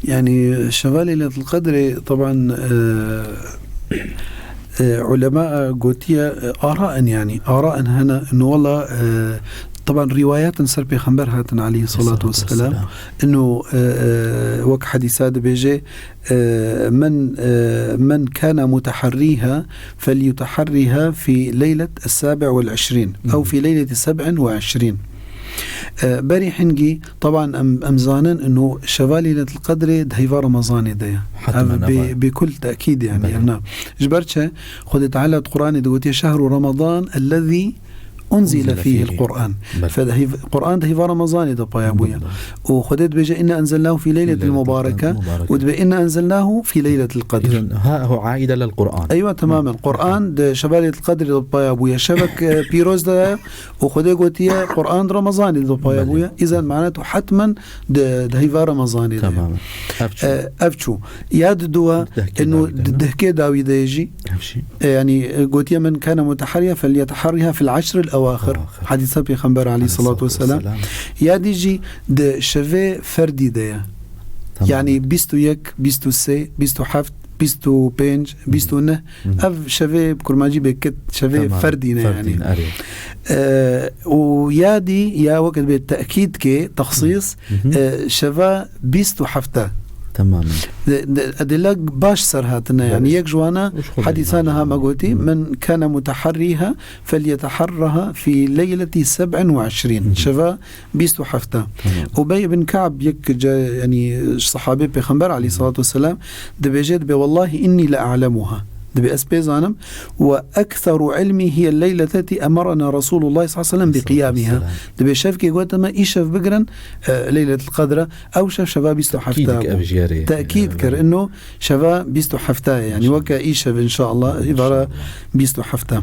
Yanî, şeva Leyletul Qedrê, teban, e, e, ulema gotiye, e, ara in, yanî, ara in hene, in wela, e, teban, rîwayat in ser Pêxember hatin, aleyhissalatu vesselam. Vesselam. Ino, e, e, wek hedîsa dibêje, e, men, e, men kana mutaharriha, felyutaharriha fi leylet es-sabi' vel-eşrîn, ew fi leyleti seb'in ve eşrîn. E, berî hingî, teban em, em zanin ino şeva Leyletul Qedrê di heyva Remezanê de ye. Hatmen, Ev bê, bê kul tekîd, yanî, Belê. ev na. Ji ber çi? Xwedê Teala di Qur'anê de gotiye, "Şehru Remezan ellezî unzile Unzile fîhil fîhî. Qur'an." Belê. Fe di heyv-, Qur'an di heyva Remezanê de paya bûye. Belê. Û Xwedê dibêje, "Inna enzelnahu fî leyletil Leyletil mubareke." Mubareke. Û dibê, "Inna enzelnahu fî leyletil qedr." Îzen, ha, eho aîde lel Qur'an. Eywa, temamen. Qur'an di şeva Leyletil Qedrê de paya bûye. Şevek, e, pîroz de ye û Xwedê gotiye, Qur'an di Remezanê de paya Belê. bûye. Îzen, manetu, hatmen di, di heyva Remezanê de ye. Temamen. Ev çû. E, ev çû. Ya di dua, Dehkê eno dawî de ne? dehkê dawî de ye jî. Ev jî. E, yanî, e, gotiye, "Men kana mutaharriha felyeteharriha fil eşril ewaxir." Ewaxir. Hedîsa Pêxember aleyhissalatu vesselam. Aleyhissalatu vesselam. Ya dî jî di şevê ferdî de ye. Tamam. Yanî bîst û yek, bîst û sê, bîst û heft, bîst û pênc, Hı hı. bîst û neh. Hı hı. Ev şevê bi kurmancî bê kit, şevê Tamam. ferdî ne Ferdî yanî. ne, erê. E, û ya dî ya wekî dibê tekîd ke, texsîs, Hı hı. e, şeva bîst û heft e. Temamen. De, de, edilla baş ser hatine, yanî Belê. yek ji wana Û ji xwe hedîsa belê. niha me gotî, Hı. "Men kana mutaharriha felyeteharraha fî leyleti seb'in ve eşrîn." Hı hı. Şeva bîst û heft e. Tamam. Ubey ibn Ka'b, yek ce-, yanî sahabê Pêxember aleyhissalatu vesselam, dibêje, dibê, "Wallahi inni le a'lemuha." Dibê, "Ez pê zanim, ve ekseru ilmi hiye leyleteti emerena Resulullah sallallahu aleyhi ve sellem bi qiyamiha." Aleyhissalatu vesselam. Dibê, "Şevkê gote me, îşev bigirin, e, Leyletul Qedra." Ew şev şeva bîst û heft Tekîd bû. kir, ev jî erê. Tekîd Yani, kir. evet. Ino şeva bîst û heft e, yani, İnşallah. weke îşev, inşallah, îvara İnşallah. bîst û heft e.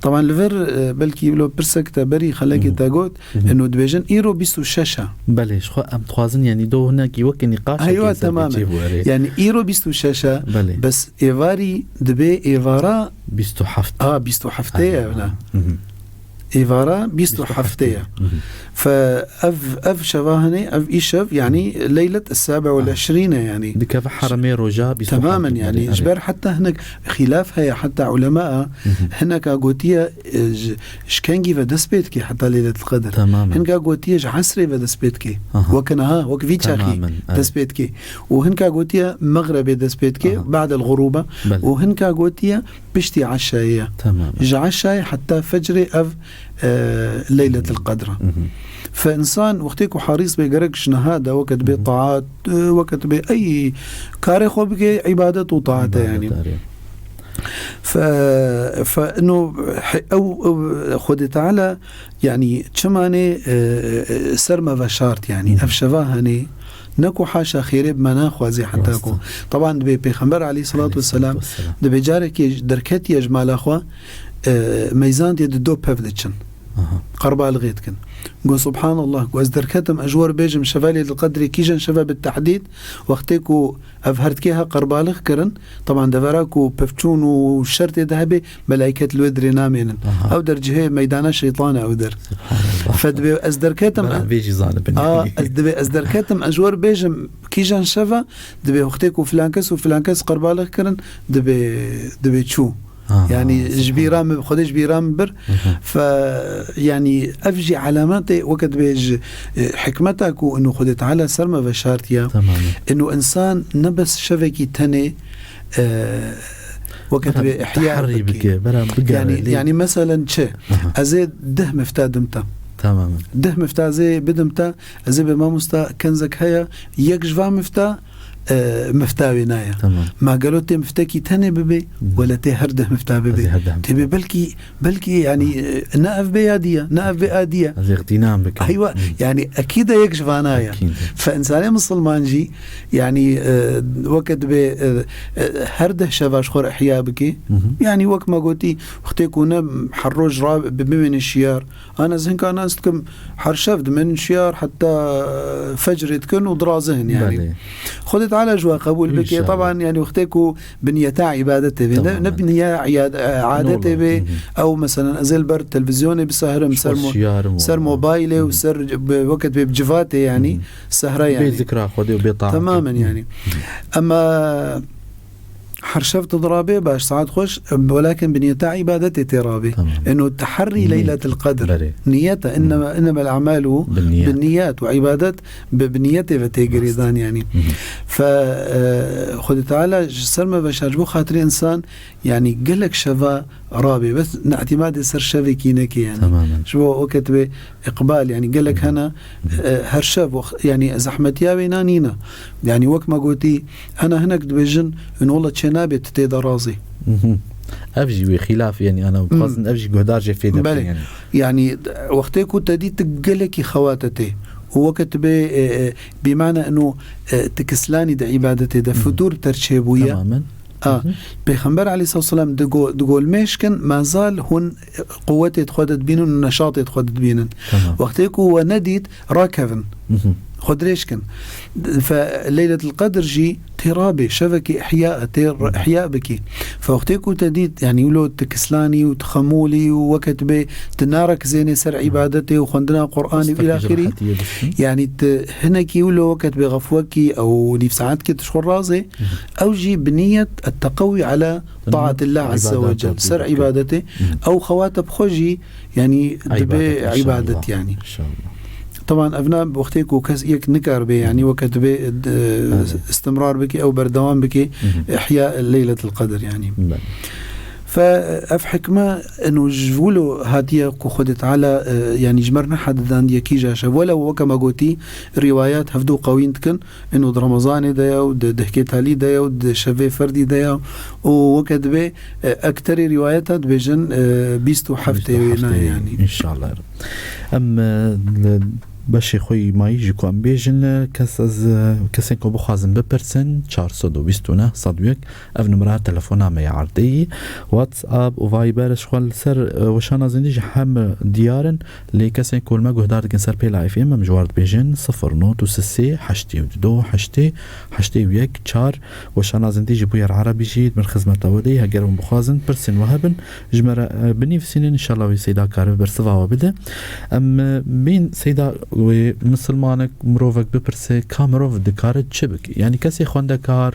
Teban li vir, e, belkî bilo pirsek te berî xelekê Hı hı. te got, Hı hı. ino dibêjin, îro bîst û şeş e. Belê, ji xwe em dixwazin, yani, do hinekî weke nîqaşekê Eywa, ser temamen. çê bû, erê. Yani, îro bîst û şeş e, Belê. bes êvarî dibê êvara Bîst û heft. A, bîst û heft e, Aynen. evna. Hı hı. Êvara bîst û heft e. Hı hı. Fe ev, ev şeva hene, ev îşev, yani, Hı. leylet es-sabi' vel Ah. eşrîn e, yani. Dikeve heremê roja bîst û heft Temamen, yani, belê, ji erê. ber heta hinek xîlaf heye, heta ulema, Hı hı. hineka gotiye, e, ji, ji kengî ve dest pê dike heta Leyletul Qedr. Temamen. Hineka gotiye ji esrê ve dest pê dike. Aha. Weke niha, wek vî çaxî Temamen, evet. dest pê dike. Û hineka gotiye mexrebê dest pê dike, Aha. ba'del xuruba. Belê. Û hineka gotiye piştî eşayê ye. Temamen. Ji eşayê heta fecrê ev, e, Leyletil Qedr e. Hı hı. Fe însan wextê ku harîs bê gerek ji niha de weke dibê Hı hı. taat, e, weke dibê ey karê xwe bike, îbadet û taat e, Îbadet, yanî. erê. Fe, fe ino he-, ew, ew Xwedê Teala, yanî çimanê, e, e, ser me veşart, yanî Hı hı. ev şeva henê, ne ku haşa xêrê bi me naxwazê heta Rast ku. e. Teban dibê Pêxember aleyhissalatu vesselam Aleyhissalatu vesselam. dibê carekê derketiye ji mala xwe, e, meyzandê di do pev diçin. Aha. Qerbalixê dikin. Got, "Subhanallah, got, ez derketim, ez ji we re bêjim, şevelê li qedrê kîjan şeve bi tehdîd, wextê ku ev her dikê ha qerbalix kirin, teban devera ku pevçûn û şertê de hebe, melaiket li wê dirê namênin." Aha. Ew der cihê meydana şeytan e ew der. Subhanallah. Fe dibê ez derketim, Bera vê jî zanibin. A, ez dibê ez derketim, ez ji we re bêjim, kîjan şeva, dibê wextê ku filan kes û filan kes qerbalix kirin, dibê, dibê çû. Ha, Yani, ji subhanallah. bîra min, Xwedê ji bîra min bir. Mhm. Fe, yani, ev jî alametê, weke dibê ji, e, hikmeta ku inu Xwedê Teala ser me veşartiye, Tamam. inu insan ne bes şevekî tenê, e, weke Bera dibê ihya teherrî bike. bike, bera bigere Yani, lê. yani, meselen çi? Aha. Ez ê deh mifta dimta. Tamam. Deh mifta ez ê bidimta, ez ê bê mamosta kenzek heye, yek ji van mifta, e, mifta wê naye. Tamam. Ma gelo tê miftekî tenê bibê, Hmm. wele tê her deh mifta bibê? Ez ê her deh mifta. Tê bê belkî, belkî yani, e, ne ev bê ya diye, ne ev bê a diye. Ez ê iqtînan bikim. Aywa, Hmm. yani ekîde yek ji vana ye. Ekîde. Fe insanê misilman jî, yani, e, weke dibê, e, e, her deh şeva ji xwe re ihya bike. Hı hı. Yani wek me gotî, wextê ku ne her roj ra bi-, bimêne şiyar, Ana ez hinka nas dikim, her şev dimin şiyar heta, e, fecrê dikin û dirazihin yani. Belê. Xwedê Teala ji we qebûl bike. İnşallah. Taban yani wextê ku bi niyeta îbadetê bê, ne, Tamam. ne bi niya îyad-, e, Ne adetê olur? bê, Hı hı. ew meselen ez ê li ber televîzyonê bisehirim, Ji ser xwe mo-, şiyar im ser wala. mobaylê û Hı hı. ser bi, weket bê bi civatê yani, Hı hı. sehra Bê yani. zikra Xwedê û bê taetê. Tamamen Hı hı. yani. Hı hı. Ama Her şev tu dirabê baş, saet xweş, welakin bi niyeta îbadetê tê rabê. Tamam. Eno teherrî Niyet. Leyletil Qedr. Berê. Niyet e, Hmm. innema, innemel a'malu Binniyat. binniyat û îbadet bi, bi niyetê ve tê girêdan yani. Hmm. Fe, e, Xwedê Teala ji ser me veşar ji bo xatirê insan, yani gelek şeva rabê. Bes ne îtimadê ser şevekî neke yani. Tamamen. Ji bo weket bê Îqbal, yani gelek Hı hı. hene, Hı hı. e, her şev, wex-, yani zehmetiya wê nanîne. Yani wek me gotî, hene hinek dibêjin, in wela çê nabe tu tê de razî. Hı hı. Ev jî wê xîlaf, yani ana Hı. bixwazin ev jî guhdar jê fê de Belê. bikin yani. Yani wextê ku te dî tu gelekî xewate tê. Û weke tu bê, e, e, bîmane ino, e, tu kislanî de îbadetê de Hı hı. fitur ter çêbûye. Tamamen. A, Hı hı. Pêxember aleyhissalatu vesselam digo-, digol mêşkin, mezal hûn quwetê xwe didbînin û neşatê xwe didbînin. Tamam. Wextê ku we nedît, rakevin. Hı hı. Xwe dirêj kin. Fe Leyletul Qedr jî tê rabê, şevekî ihya, tê Hı hı. ihya bikî. Fe wextê ku te dît, yani wilo tu kislanî û tu xemûlî û weket bê, tu narekizênê ser Hı hı. îbadetê û xwendina Qur'anê û Westeke ji îlaxirî. rehetiyê biştin. Yani tu hinekî wilo weket bê xefwekî ew nîv saetkî tu ji xwe razê, Hı hı. Ew jî bi niyet et-teqewî ala Bi niyet taatillah azze ve îbadet cel. Ser bike. îbadetê. Hı. Ew xewate bi xwe jî, yani, Ey dibe îbadet, înşallah. îbadet, yani. Înşallah. Taban, ev ne wextê ku kes yek nikar bê, yani, Hı. weke dibe, e, Belê. istimrar bike, ew berdewam bike, Hı hı. ihya Leyletul Qedr, yani. Belê. Fe, ev hikme, eno ji wilo hatiye ku Xwedê Teala, e, yani, ji me re nehedidandiye kîja şev. Welew weke me gotî, rîwayat hevdu qewîn dikin, Ino di Remezanê de ye û di dehkê talî de ye û di şevê ferdî de ye û weke dibê, e, ekterê rîwayeta dibêjin, e, bîst û heftê wê ne, yani. Înşallah. Em, e, li beşê xwe yî mayî jî ku em bêjin, e, kes ez, e, kesên ku bixwazin bipirsin, çar sed û bîst û neh sed û yek, ev numera telefona me ya erdê yî. WhatsApp û Viber ji xwe li ser, e, weşana zindî jî hem diyar in. Lê kesên ku li me guhdar dikin ser pêla F M, em ji wan dibêjin sifir not û sisê heştê û du heştê heştê û yek çar. Weşana zindî ji bûyer erebî jî di bin xizmeta we de ye. Heger hûn bixwazin pirsên we hebin, ji me re, e, binivîsînin. Înşallah wê Seyda karibe bersiva we bide. Em, e, bên Seyda, wê misilmanek, mirovek bipirse, ka mirov dikare çi bike? Yani kesê xwendekar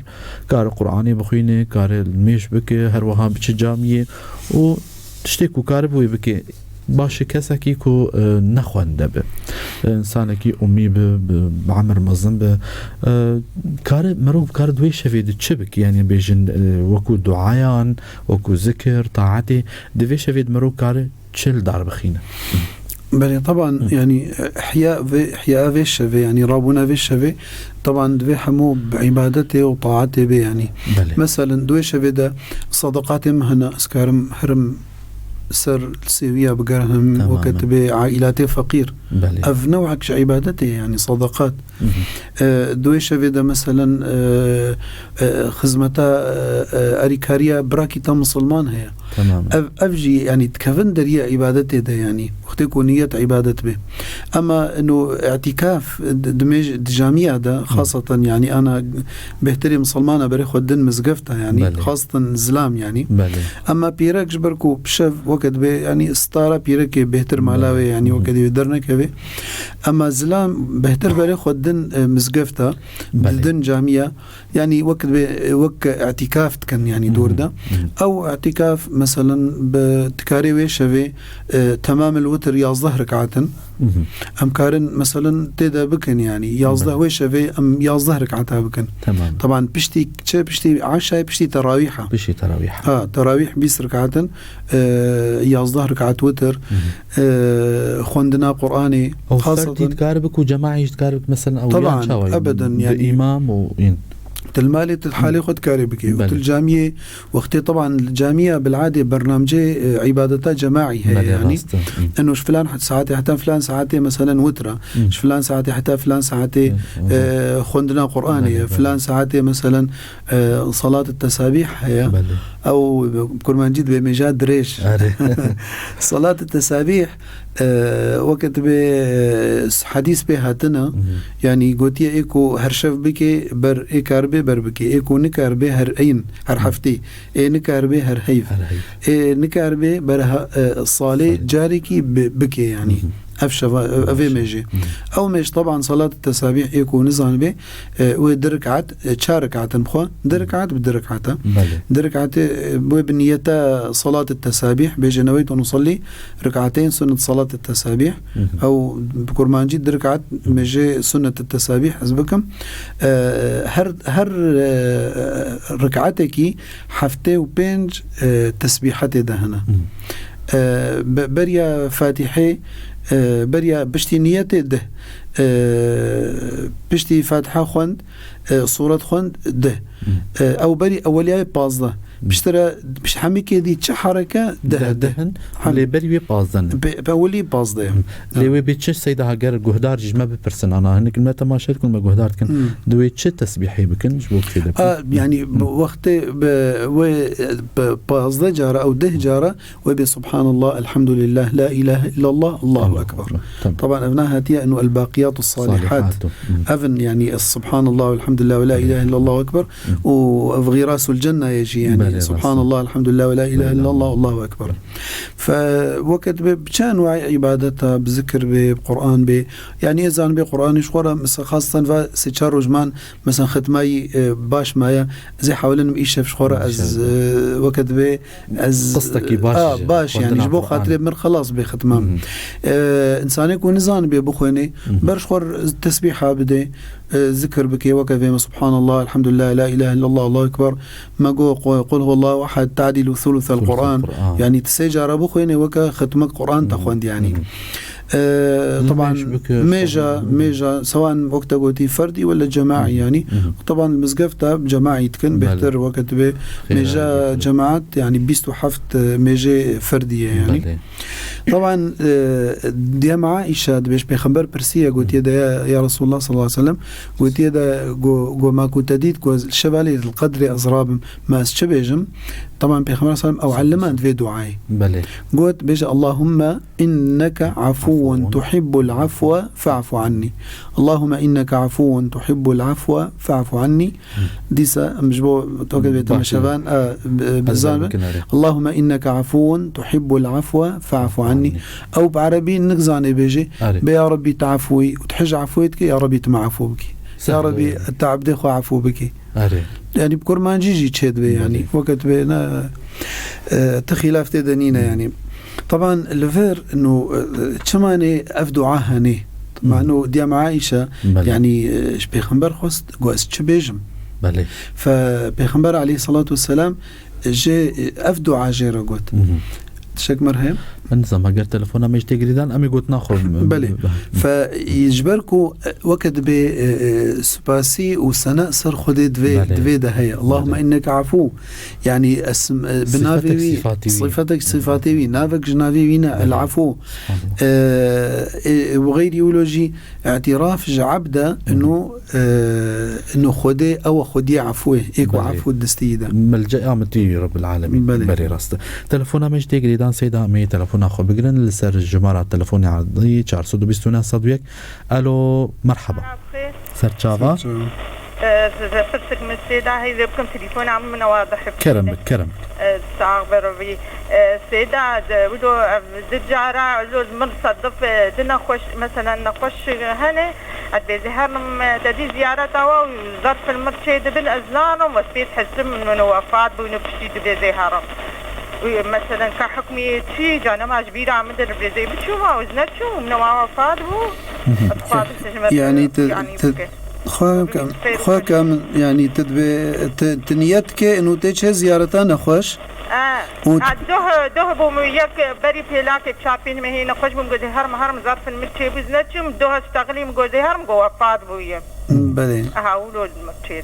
kare Qur'anê bixwîne, kare nimêj bike, her wiha biçe camiyê û tiştê ku karibe wê bike. Baş e, kesekî ku, e, nexwende be, e, însanekî umî be, bi, bi emir mezin be, e, kare, mirov kare di wê şevê de çi bike? Yani bêjin, e, wekû duayan, wekû zikir, taetê, di vê şevê de mirov kare çi li dar bixîne? Belê, taban, Hı. yani, ihya vê, ihya vê şevê, yani, rabûna vê şevê, taban, divê hemû bi îbadetê û taetê bê, yani. Belê. Meselen, di wê şevê de sadaqatê min hene, ez karim herim ser sêwiya bigerhim, Tamamen. weke tibê aîlatê feqîr. Belê. Ev newek ji îbadetê ye, yani sadaqat. Hı hı. E, di wê şevê de meselen, e, e, xizmeta, e, e, erîkariya birakî te misilman heye. Tamamen. Ev, ev jî yani dikevin deriya îbadetê de yani. Wextê ku niyet îbadet bê. Ema ino îtîkaf di, di mêj-, di camiya de, Hı. xaseten yani ana bêhtirê misilmana berê xwe din mizgefta yani. Belê. Xaseten zilam yani. Belê. Ema pîrek ji ber ku bi şev Weke dibe, yanî stara pîrekê bêhtir mala wê, yanî weke dibe dernekeve. Ema zilam bêhtir berê xwe din, e, mizgefta, Belê. din camiya, yanî weke dibe, e, wek îtîkaf dikin, yanî dor de. Ew îtîkaf, meselen, bi dikarê wê şevê, e, temamil witir yazdeh rekat in. Em karin, meselen, tê de bikin, yanî yazdeh Belê. wê şevê em yazdeh rekata bikin. Tamam. Taban piştî çi? Piştî eşayê, piştî terawîha. Piştî terawîha. Ha, terawîh bîst rekat in. E, yazdeh rekat witir. E, xwendina Qur'anê. Ew Xaseten ferdî dikar bik û cemaî jî dikar bik, meselen, ew Taban, yan çawa? ebeden, Bi yanî îmam û in. Til malê, til halê xwe dikarê bikê. Û Belê. til camiyê, wextê taban camiya bil'adê bernamcê, e, îbadeta cemaî heye, Belê, yanî. rast e. Hı. Eno ji filan saetê heta filan saetê, meselen, witra. Hı. Ji filan saetê heta filan saetê, Hı, hı. e, xwendina Qur'anê Belê, ye. belê. Filan saetê, meselen, e, salat tesabîh heye. Belê. Ew kurmancî dibe mêja dirêj. Erê. Salat tesabîh, e, weke dibe, e, hadîs pê hatine. Hı hı. Yanî gotiye ê ku her şev bike ber, ê kar bê ber bike. Ê ku nikar bê her eyn, her Hı. heftê. Ê nikar bê her heyv. Her heyv. Ê nikar bê ber ha-, e, salê Salê. carekî bi-, bike yanî. Hı hı. Ev şeva, ev ê Baş. mêjê. Hı. Ew mêj taban salat tesabîh ê ku nizanibê, e, wê di rekat, e, çar rekat in bixwe, di rekat bi di rekata. Belê. Di rekatê, e, wê bi niyeta salat tesabîh, bêje neweytu nusallî rekateyên sunnet salat tesabîh. Hı hı. Ew bi kurmancî di rekat mêjê sunnet tesabîh ez bikim. E, her, her, e, rekatekî heftê û pênc, e, tesbîhetê de hene. Hı. E, be-, beriya Fatîhê, e, beriya piştî niyetê dih, e, piştî Fatiha xwend, e, sûret xwend dih. Hı. E, ew berî eweliyayê pazdeh. Hı. Piştre, piş-, hemîkê dî çi hereke dih, Deh, dih. deh in, Hem- lê berî wê pazdeh in. Pe-, pe-, ewelî pazdeh. Hı. Lê Ha. wê bê çi seyda heger guhdar jî ji me bipirsin, ana hinek me temaşe dikin, me guhdar dikin. Hı. Di wê çi tesbîhê bikin, ji bo kê de bikin? A, yanî, Hı. wextê bi wê, bi pazdeh cara ew deh cara Wê bê Subhanallah, Elhamdülillah, La ilahe illallah, Allahu Allahu Ekber. Ekber. Tamam. Taban ev nahatiye eno el-Baqiyatu Salihat. Salihatu. Hı. Evin, yanî, Subhanallah, Elhamdülillah ve La ilahe illallah, Allahu Ekber. Hı. Û ev Girasul Cenneye jî, yanî, Belê, rast. Subhanallah, Elhamdülillah ve La ilahe Belê. illallah, Allahu Ekber. Hı. Fe weket be bi çi enwayê îbadeta, bi zikir bê, bi Qur'an bê. Yanî, ê zanibê Qur'anê ji xwe re, mesela, xasten va sê çar roj man, mesela, xitmayî, e, baş maye, ez ê hewlinim îşev ji xwe re ez, Înşallah. e, weket be Ez, Qistekî baş a, jî. baş, Xwendina yanî ji bo Qur'anê. xatirê min xelas bê xitma. Hı hı. E, insanê ku nizanibê bixwênê, Hı hı. ber ji xwe tesbîha bidê, e, zikir bike, weke vê me Subhanallah, Elhamdülillah, La ilahe illallah, Allahu Ekber. Me got, qu-, Qul huwallahu ehad, tadilu thuluthel Thuluthel Qur'an. Qur'an. Yanî ti sê cara bixwênê, weke xitmek Qur'an te Hı hı. xwend, yanî. Hı hı. E, Li taban mêj bike, mêja, Hı hı. mêja, sewan wek te gotî ferdî wele cemaî, Hı hı. yanî. Hı hı. Taban li mizgefta cemaî dikin, Belê. bêhtir weke tu bê Xêr mêja e, bêhtir. cemaat, yanî bîst û heft mêjê ferdî ye, yanî. Belê. Taban, e, diyem Aîşa dibêj, pêxember pirsiye, gotiye de, ya, ya Resulullah sallallahu aleyhi ve sellem, gotiye de, go, go ma ku te dît, go ez li şeva Leyletul Qedrê ez rabim, ma ez çi bêjim? Taban pêxember sallam ew ellimand vê duayê. Belê. Got, bêje, Allahümme inneke afuwun Afuwun. tuhibbul afwe fa'fu anni. Allahümme inneke afuwun tuhibbul afwe fa'fu anni. Dîsa em ji bo toke bê Baş. temeşevan, e, b-, Ez bizan ê bin. bikin, erê. Allahümme inneke afuwun tuhibbul afwe fa'fu anni. Anni. Ew bi erebî nik zanê bêjê, Erê. bê ya Rebbî tu afûyî û tu hej afûyê dikî, ya Rebbî tu me afû bikî. Ya Sahdê. Rebbî tu ebdê xwe afû bikî. Erê. Yanî bi kurmancî jî çê dibe, yanî Belê. weke dibe ne, e, ti xîlaf tê de nîne, yanî. Taban li vir no, e, çimanê ev dua henê. Hı. Mano diyem Aîşe, Belê. yanî, e, ji pêxember xwest, got, ez çi bêjim? Belê. Fe pêxember aleyhissalatu vesselam, e, jê, e, ev dua jê re got. Hı hı. Tiştek me re heye? Min nizam, heger telefona me ji tê girêdan, em ê gotina xwe Belê. Fe, ji ber ku, e, weke dibê, e, e, supasî û sena ser Xwedê divê, Belê. divê de heye. Allahümme Belê. inneke afû. Yanî, es-, e, bi navê Sifetek wî, sîfatê wî. sifetek sîfatê wî, navek ji navê wî ne, Belê. el-afû. Subhanallah. E, e, û xeyrî wilo jî îtiraf ji ebd e, Hı. ino, e, ino Xwedê, ew e Xwediyê afû ye, ê ku Belê. afû distî de. Melce'a min tu yî Rabbil Alemîn. Belê. Belê rast e. Telefona me ji tê girêdan seyda em ê telefona xwe bigirin li ser jimara telefonê erdî çar sed û bîst û neh sed û yek. Alo, merhaba. Merhaba, bixêr. Ser çava. Ser çava. E, pirsik min sêda heyvê bikim, telefona min wadih bike. Kerem bik, kerem. E, sax be revî. E, sêda de, wilo ev di cara, wilo min sedif, e, di nexweş, meselen nexweş hene, ez bêzê herim, e, te dî ziyareta we û zerfin min çê dibin, ez nanim, wespêt hizim min wefat bûn û piştî dibêzê herim. Û, meselen, ka hukmî çi, canema ji bîra min de dibêzê biçûma û ez neçûm, min wa wefat bû. Mhm. Ez dixwazim tu ji me Yani, te, yani te, bike. Xwe kam, xwe kam, yani, te dibê, te, te niyet ke û tê çê ziyareta nexweş? E, û ha, doh, doh bû min yek berî pêlakê çapîn me hê nexweş bûm, gotê herim, herim zerfin min çêbû, ez neçûm, doh ez texlîm, gotê herim, go wefat bûye. Belê. Aha, wilo min çê.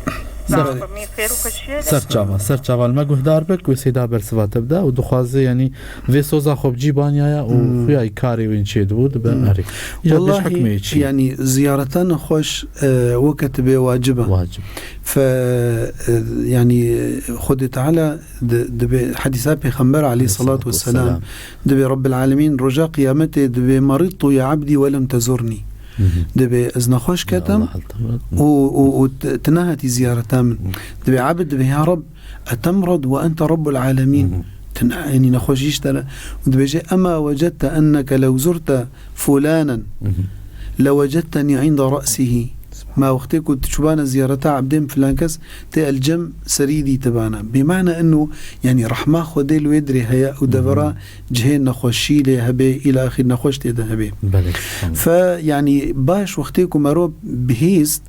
Ser, Sağ ol, min xêr û xweşiyê de. Ser çava, ser çava li me guhdar bik, wê sêda bersiva te bide û dixwaze, yani, vê soza xwe bi cî baniyaya û Hmm. xuya karê wên çê dibû, dibe Hmm. erê. Ya bêj Wallahî, hukmê çi? yani, ziyareta nexweş, e, weke tu bê wacib e. Wacib. Fe, e, yani, Xwedê Teala di, dibê hedîsa Pêxember aleyhissalatu vesselam, Aleyhissalatu vesselam. dibê Rabbil Alemin roja qiyametê dibê "Maridtu ya abdi ve lem tezurni." Mhm. Dibê ez nexweş Ya ketim Allah, tamam. û, û, û t-, tu nehatî ziyareta min. Mhm. Dibê ebd dibê ya Rab, etemrad ve ente Rabbul Alemin. Mhm. Tu ne-, yani nexweşî ji te re. Û dibêje, "Ema wecedte enneke lew zurte fulanen Mhm. lewecetteni inda ra'sihi." Ma wextê ku tu çûbana ziyareta ebdên filan kes, tê el cem serî dîtibana. Bê mana eno, yani rehma Xwedê li wê dirê heye û Mhm. devera cihê nexweşî lê hebe, îla axîr nexweş tê de hebe. Belê, tamam. Fe, yani baş wextê ku mero bihîst,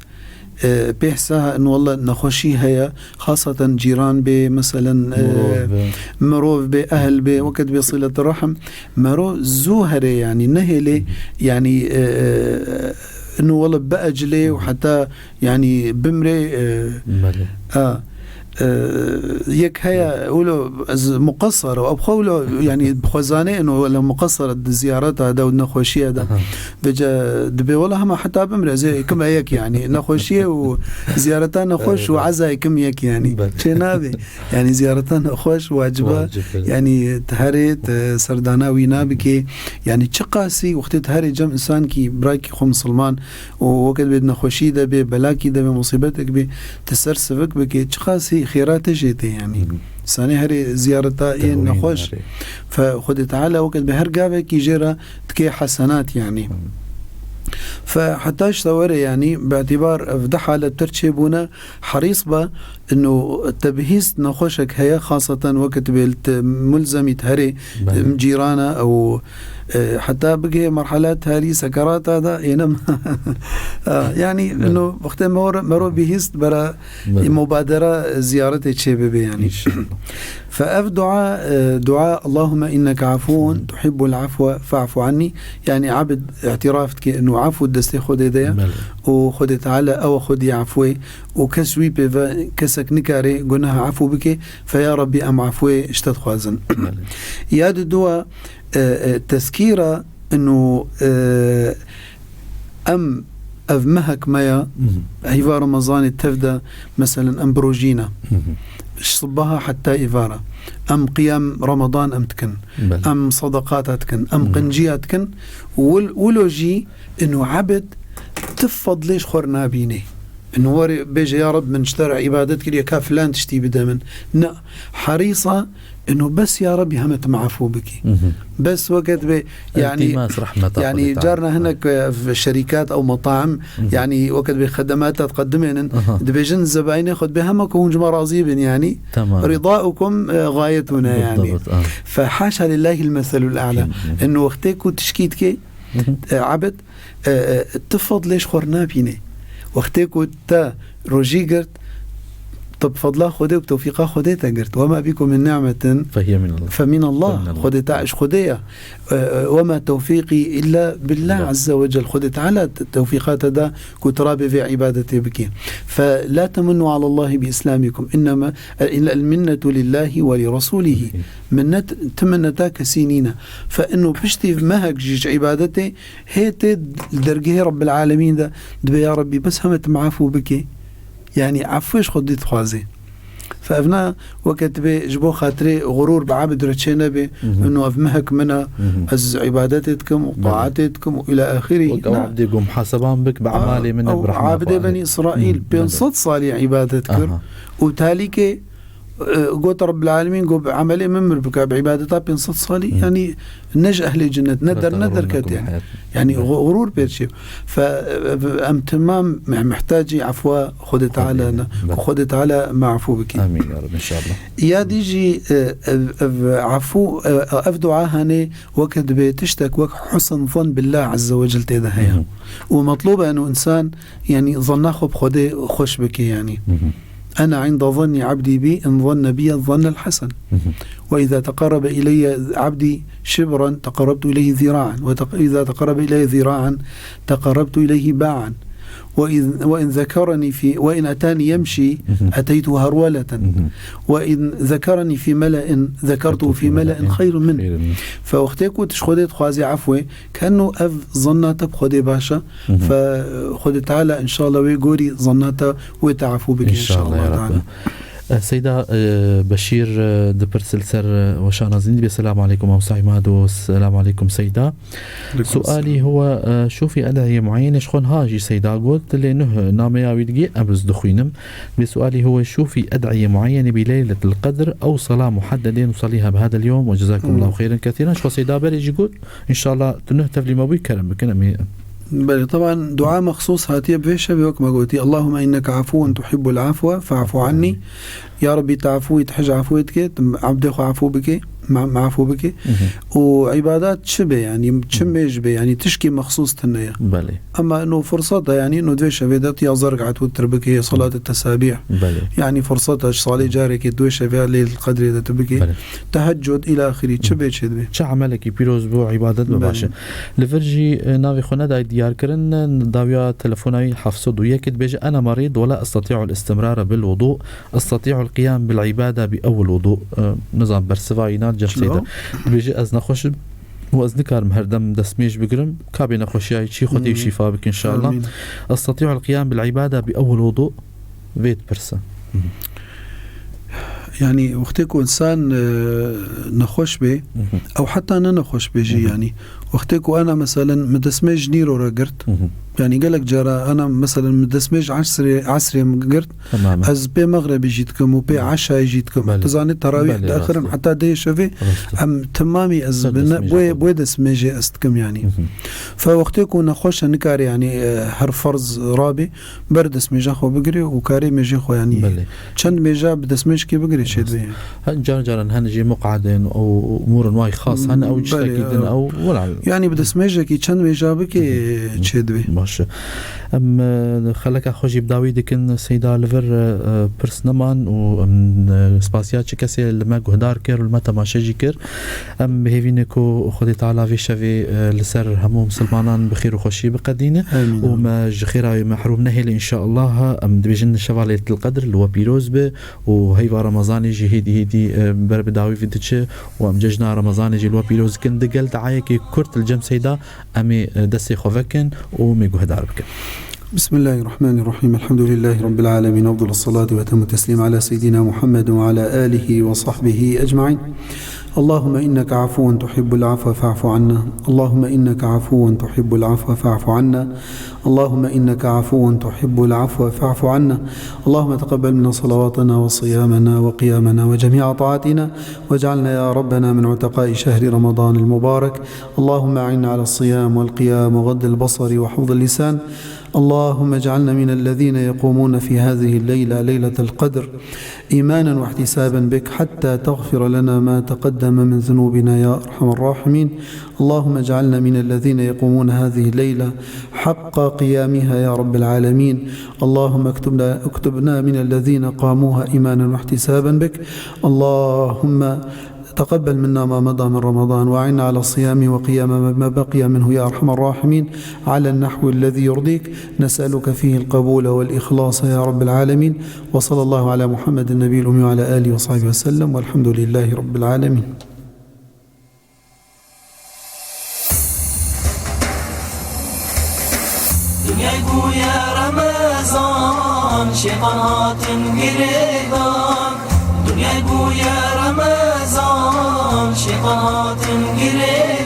e, pê hisa eno walla nexweşî heye, xaseten cîran bê, meselen, e, Mirov bê. mirov bê, ehl bê, weke dibê silet rahim, mero zû herê, yani nehêlê, yani, e, e, eno walla biecilê û heta, yani bimrê, e, Belê. a, e, yek heye, wilo ez muqessar, ew xwe wilo, yani bi xwe zanê, eno walla muqessar di ziyareta de û nexweşiye de. Aha. Vêca dibê wela hema heta bimre, ez ê kim e yek, yani nexweşiyê û ziyareta nexweş û Evet. ezayê kim yek, yani. Belê. Çê nabê. Yani ziyareta nexweş waciba. Wacib, evet. Yani tu herê, tu serdana wî nabikê. Yani çiqasî wextê tu herê cem insan kî, birakî xwe misilman û weke dibê nexweşî de bê, belakî de bê, musîbetek bê, tu ser sivik bikê, çiqasî xêra te jê tê, yani. Hı hı. Sanê herê ziyareta ê Te nexweş. Erê. Fe Xwedê Teala weke dibê her gavekî jê re dikê hesenat, yani. Hı. Fe heta ji te were, yani, bi îtîbar ev di halet ter çêbûne, herîs be, ino te bihîst nexweşek heye, xaseten weke tu bê li te mulzemî te herê, Belê. em cîrana ew, e, heta bigihê merhala tarî sekerata de, êne, a, yani, Belê. ino wextê mero, mero bihîst bera Belê. mubadera ziyaretê çê bibe, yani. İnşallah. Fe ev dua, e, dua, "Allahümme inneke afuvun tuhibbul afwe fa'fu anni." Yani abid îtiraf dike inu afû destê Xwedê de ye Belê. û Xwedê Teala ew e Xwedî afwê û kes wî pê ve kesek nikare gunaha afû bike. Fe ya Rabbî em afwê ji te dixwazin. Belê. Ya di dua, e, e, tezkîra inu, e, Em, ev mehek me ya, Mhm. heyva Remezanê tev de, meselen, em bi rojî ne. Mhm. Ji sibaha heta êvara. Em qiyam Ramadan em dikin. Belê. Em sadaqata dikin. Em Mhm. qinciya dikin. Wil-, wilo jî inu ebid ti fadlê ji xwe re nabînê. Inu werê bêje, "Ya Reb, min ji te re îbadet kiriye, ka filan tiştî bide min." Ne, herîsa inu bes, "Ya Reb, heme tu me afû bikî." Mhm. Bes weke dibê, yani, İltimas rahmeta yani, Xwedê Teala. carna hinek, e, şerîkat ew metaim, Mhm. yani, weke dibê xedemata diqedimênin, Aha. dibêjin zebaînê xwe dibê hema ku hûn ji me razî bin, yani. Tamam. "Ridaukum, e, gayetuna", yani. Bildabt, ah. Fe haşa lillahil meselul a'la. Kim, kim. Inu wextê ku tişkî dikê, Mhm. e, ebid, e, e, tu fadlê ji xwe re nabînê. Wextê ku te rojî girt, tu bi fadla Xwedê û bi tewfîqa Xwedê te girt. "Wema bikum min ni'metin Fehiye minallah. feminallah." Feminallah. Xwedê te ji Xwedê ye. E, e, "Wema tewfîqî illa billah Billah. azze ve cel." Xwedê Teala te-, tewfîqa te da ku tu rabê vê îbadetê bikê. "Fe la temunnu alallahi bi islamikum. Innema, e, illa el minnetu lillahi ve li rasulihi." Hı hı. Minnet, ti minneta kesî nîne. Fe inu piştî mehek jî ji îbadetê Hê tê li dergehê Rabbil Alemîn de dibê, ya Rabbî, bes heme tu me efû bikê. Yanî efû ji Xwedê dixwazê. Fe ev ne weke tu bê ji bo xatirê xurûr bi ebd re çê nebe, Mhm. ino ev mihek min e, Mhm. ez îbadetê dikim û Belê. taetê dikim û îla axirî. Wek ew Ne. ebdê ku muhaseban bik bi Aa, emalê min e ew bi rehma abidê Xwedê. Benî Îsraîl Mhm. pênc sed salî îbadet kir Aha. û talîkê, e, got Rabbil Alemîn, got bi emelê min mir bike, bi îbadeta pênc sed salî, Mhm. yanî ne ji ehlê cennet, ne der ne derket yani. Yani Belê. xu-, xurûr pê çê. Fe, e, em temam me-, mihtacî efwa Xwedê Teala ne. Belê. Ku Xwedê Teala me efû bike. Amîn ya Rab, inşallah. Ya dî jî, e, ev, ev efû, e, ev dua hene weke dibê tiştek wek husn zan billah azze ve cel tê de heye. Hı hı. Û metlûb e eno insan, yani, zanna xwe bi Xwedê xweş bike, yani. Hı hı. Ene inde zanni abdî bî in zanne biyye zannel hesen. Hı hı. Ve izâ teqerrebe ileyye abdî şibran teqerrebtu ileyhi zîra'an. Ve teq-, izâ teqerrebe ileyye zîra'an teqerrebtu ileyhi ba'an. Ve in, ve in zekereni fî, ve in etani yemşî, Hı hı. eteytu herweleten. Hı hı. Ve in zekereni fî mele'in zekertu fî mele'in xeyrun min. Xeyrun min. Fe wextê ku tu ji Xwedê dixwazî efwê, keno ev zanna te bi Xwedê baş e. Hı hı. Fe Xwedê Teala inşallah wê gorî zanna te wê te efû bike İnşallah inşallah ya Rabbi. Teala. Eh, Seyda, eh, Beşîr, eh, dipirse li ser, eh, weşana zî dibê, Selamu aleykum, Mamosta Îmad û selamu aleykum, Seyda. Aleykum سؤالي selam. هو، آه، شو في أدعية معينة؟ شخون ها جي سيدا قلت لي نه نامي يا ويدقي أبز دخوينم. بسؤالي هو شو في أدعية معينة بليلة القدر أو صلاة محددة نصليها بهذا اليوم؟ وجزاكم الله خيرا كثيرا. شو سيدا بري جي قلت إن شاء الله تنه تفلي ما بي كرم بكن أمي. Belê, teban dua mexsûs hatiye bi vê şevê wek me gotî, Allahümme inneke afuvun tuhibbul afwe fa'fu anni. Ya Rabbî, tu efû yî, tu hej efû yî dikê, tu ebdê xwe efû bikê, me, me efû bikê. Mhm. Û îbadat çi be, yanî çi Mhm. mêj be, yanî tişkî mexsûs tune ye. Belê. Ema ino firseta, yanî ino divê şevê de tu yazdeh rekat witir bikê, salat tesabîh. Belê. Yanî firseta ji salê carekê divê şevê ya Leyl Qedrê de tu bikê. Belê. Teheccud îla axirî, çi Mhm. bê çê dibê. Çi emelekî pîroz bû, îbadet bi Belê. baş e. Li vir jî, e, navê xwe nedayê diyar kirin, e, dawiya telefona wî heft sed û yek dibêje, أنا مريض ولا أستطيع الاستمرار بالوضوء. أستطيع القيام بالعبادة بأول وضوء. E, nizam bersiva înan cem Çilo? Seyda. Dibêje, ez nexweş im û ez nikarim her dem destmêj bigirim. Ka bê nexweşiya çî xwe tê Hmm. şîfa bike inşallah. Amîn. أستطيع القيام بالعبادة بأول وضوء. Vê dipirse. Yani wextê ku insan, e, nexweş bê, Mhm. ew heta ne nexweş bê jî, Mhm. yani. Wextê ku ana, meselen, min destmêj nîro re girt, Mhm. yani gelek cara ana, meselen, min destmêj esrê, esrê min girt, Temamen. ez pê mexrebî jî dikim û pê Belê. eşayê jî dikim. Belê. Tu zanî terawîh Belê, diaxirim rast e. heta dehê şevê, Rast e. em temamî ez Her bi ne, destmêja boyê, xwe. boyê destmêjê ez dikim, yani. Mhm. Fe wextê ku nexweş e, nikare, yani, e, her ferz rabê, ber destmêja xwe bigirê û karê mêjê xwe, yanî Belê. çend mêja bi destmêjekê bigirê çê dibê. He, car caran hene jî muqadên û umûrên wayî xas hene, ew Belê, tiştekî din ew. ew, wela. Yanî bi destmêjekî çend mêja bikê Hı hı. çê dibê. Baş e. Em, e, xeleka xwe jî bi dawî dikin, Seyda, li vir, e, e, pirs neman û em, e, spasiya çi kesê li me guhdar kir û li me temaşe jî kir. Em bi hêvî ne ku Xwedê Teala vê şevê, e, li ser hemû misilmanan bi xêr û xweşiyê biqedîne Amîn. û me ji xêra wê mehrûm nehêle înşeallah. Em dibêjin şeva Leyletil Qedr li we pîroz be û heyva Remezanê jî hêdî hêdî, e, ber bi dawî ve diçe û em cejna Remezanê jî li we pîroz dikin. Di gel deayekê kurt li cem Seyda em ê, e, destê xwe vekin û em ê guhdar bikin. بسم الله الرحمن الرحيم. الحمد لله رب العالمين. أفضل الصلاة وأتم التسليم على سيدنا محمد وعلى آله وصحبه أجمعين. اللهم إنك عفو تحب العفو فاعف عنا. اللهم إنك عفو تحب العفو فاعف عنا. اللهم إنك عفو تحب العفو فاعف عنا. اللهم تقبل منا صلواتنا وصيامنا وقيامنا وجميع طاعاتنا، واجعلنا يا ربنا من عتقاء شهر رمضان المبارك. اللهم أعنا على الصيام والقيام وغض البصر وحفظ اللسان. اللهم اجعلنا من الذين يقومون في هذه الليلة، ليلة القدر، إيمانا واحتسابا بك حتى تغفر لنا ما تقدم من ذنوبنا يا أرحم الراحمين. اللهم اجعلنا من الذين يقومون هذه الليلة حق قيامها يا رب العالمين. اللهم اكتبنا، اكتبنا من الذين قاموها إيمانا واحتسابا بك. اللهم تقبل منا ما مضى من رمضان، وأعنا على الصيام وقيام ما بقي منه يا أرحم الراحمين على النحو الذي يرضيك. نسألك فيه القبول والإخلاص يا رب العالمين. وصلى الله على محمد النبي الأمي وعلى آله وصحبه وسلم، والحمد لله رب العالمين. Dinyayê bûye Remezan, şêtan hatin girêdan. Yek bûye Remezan, şêxan hatin girê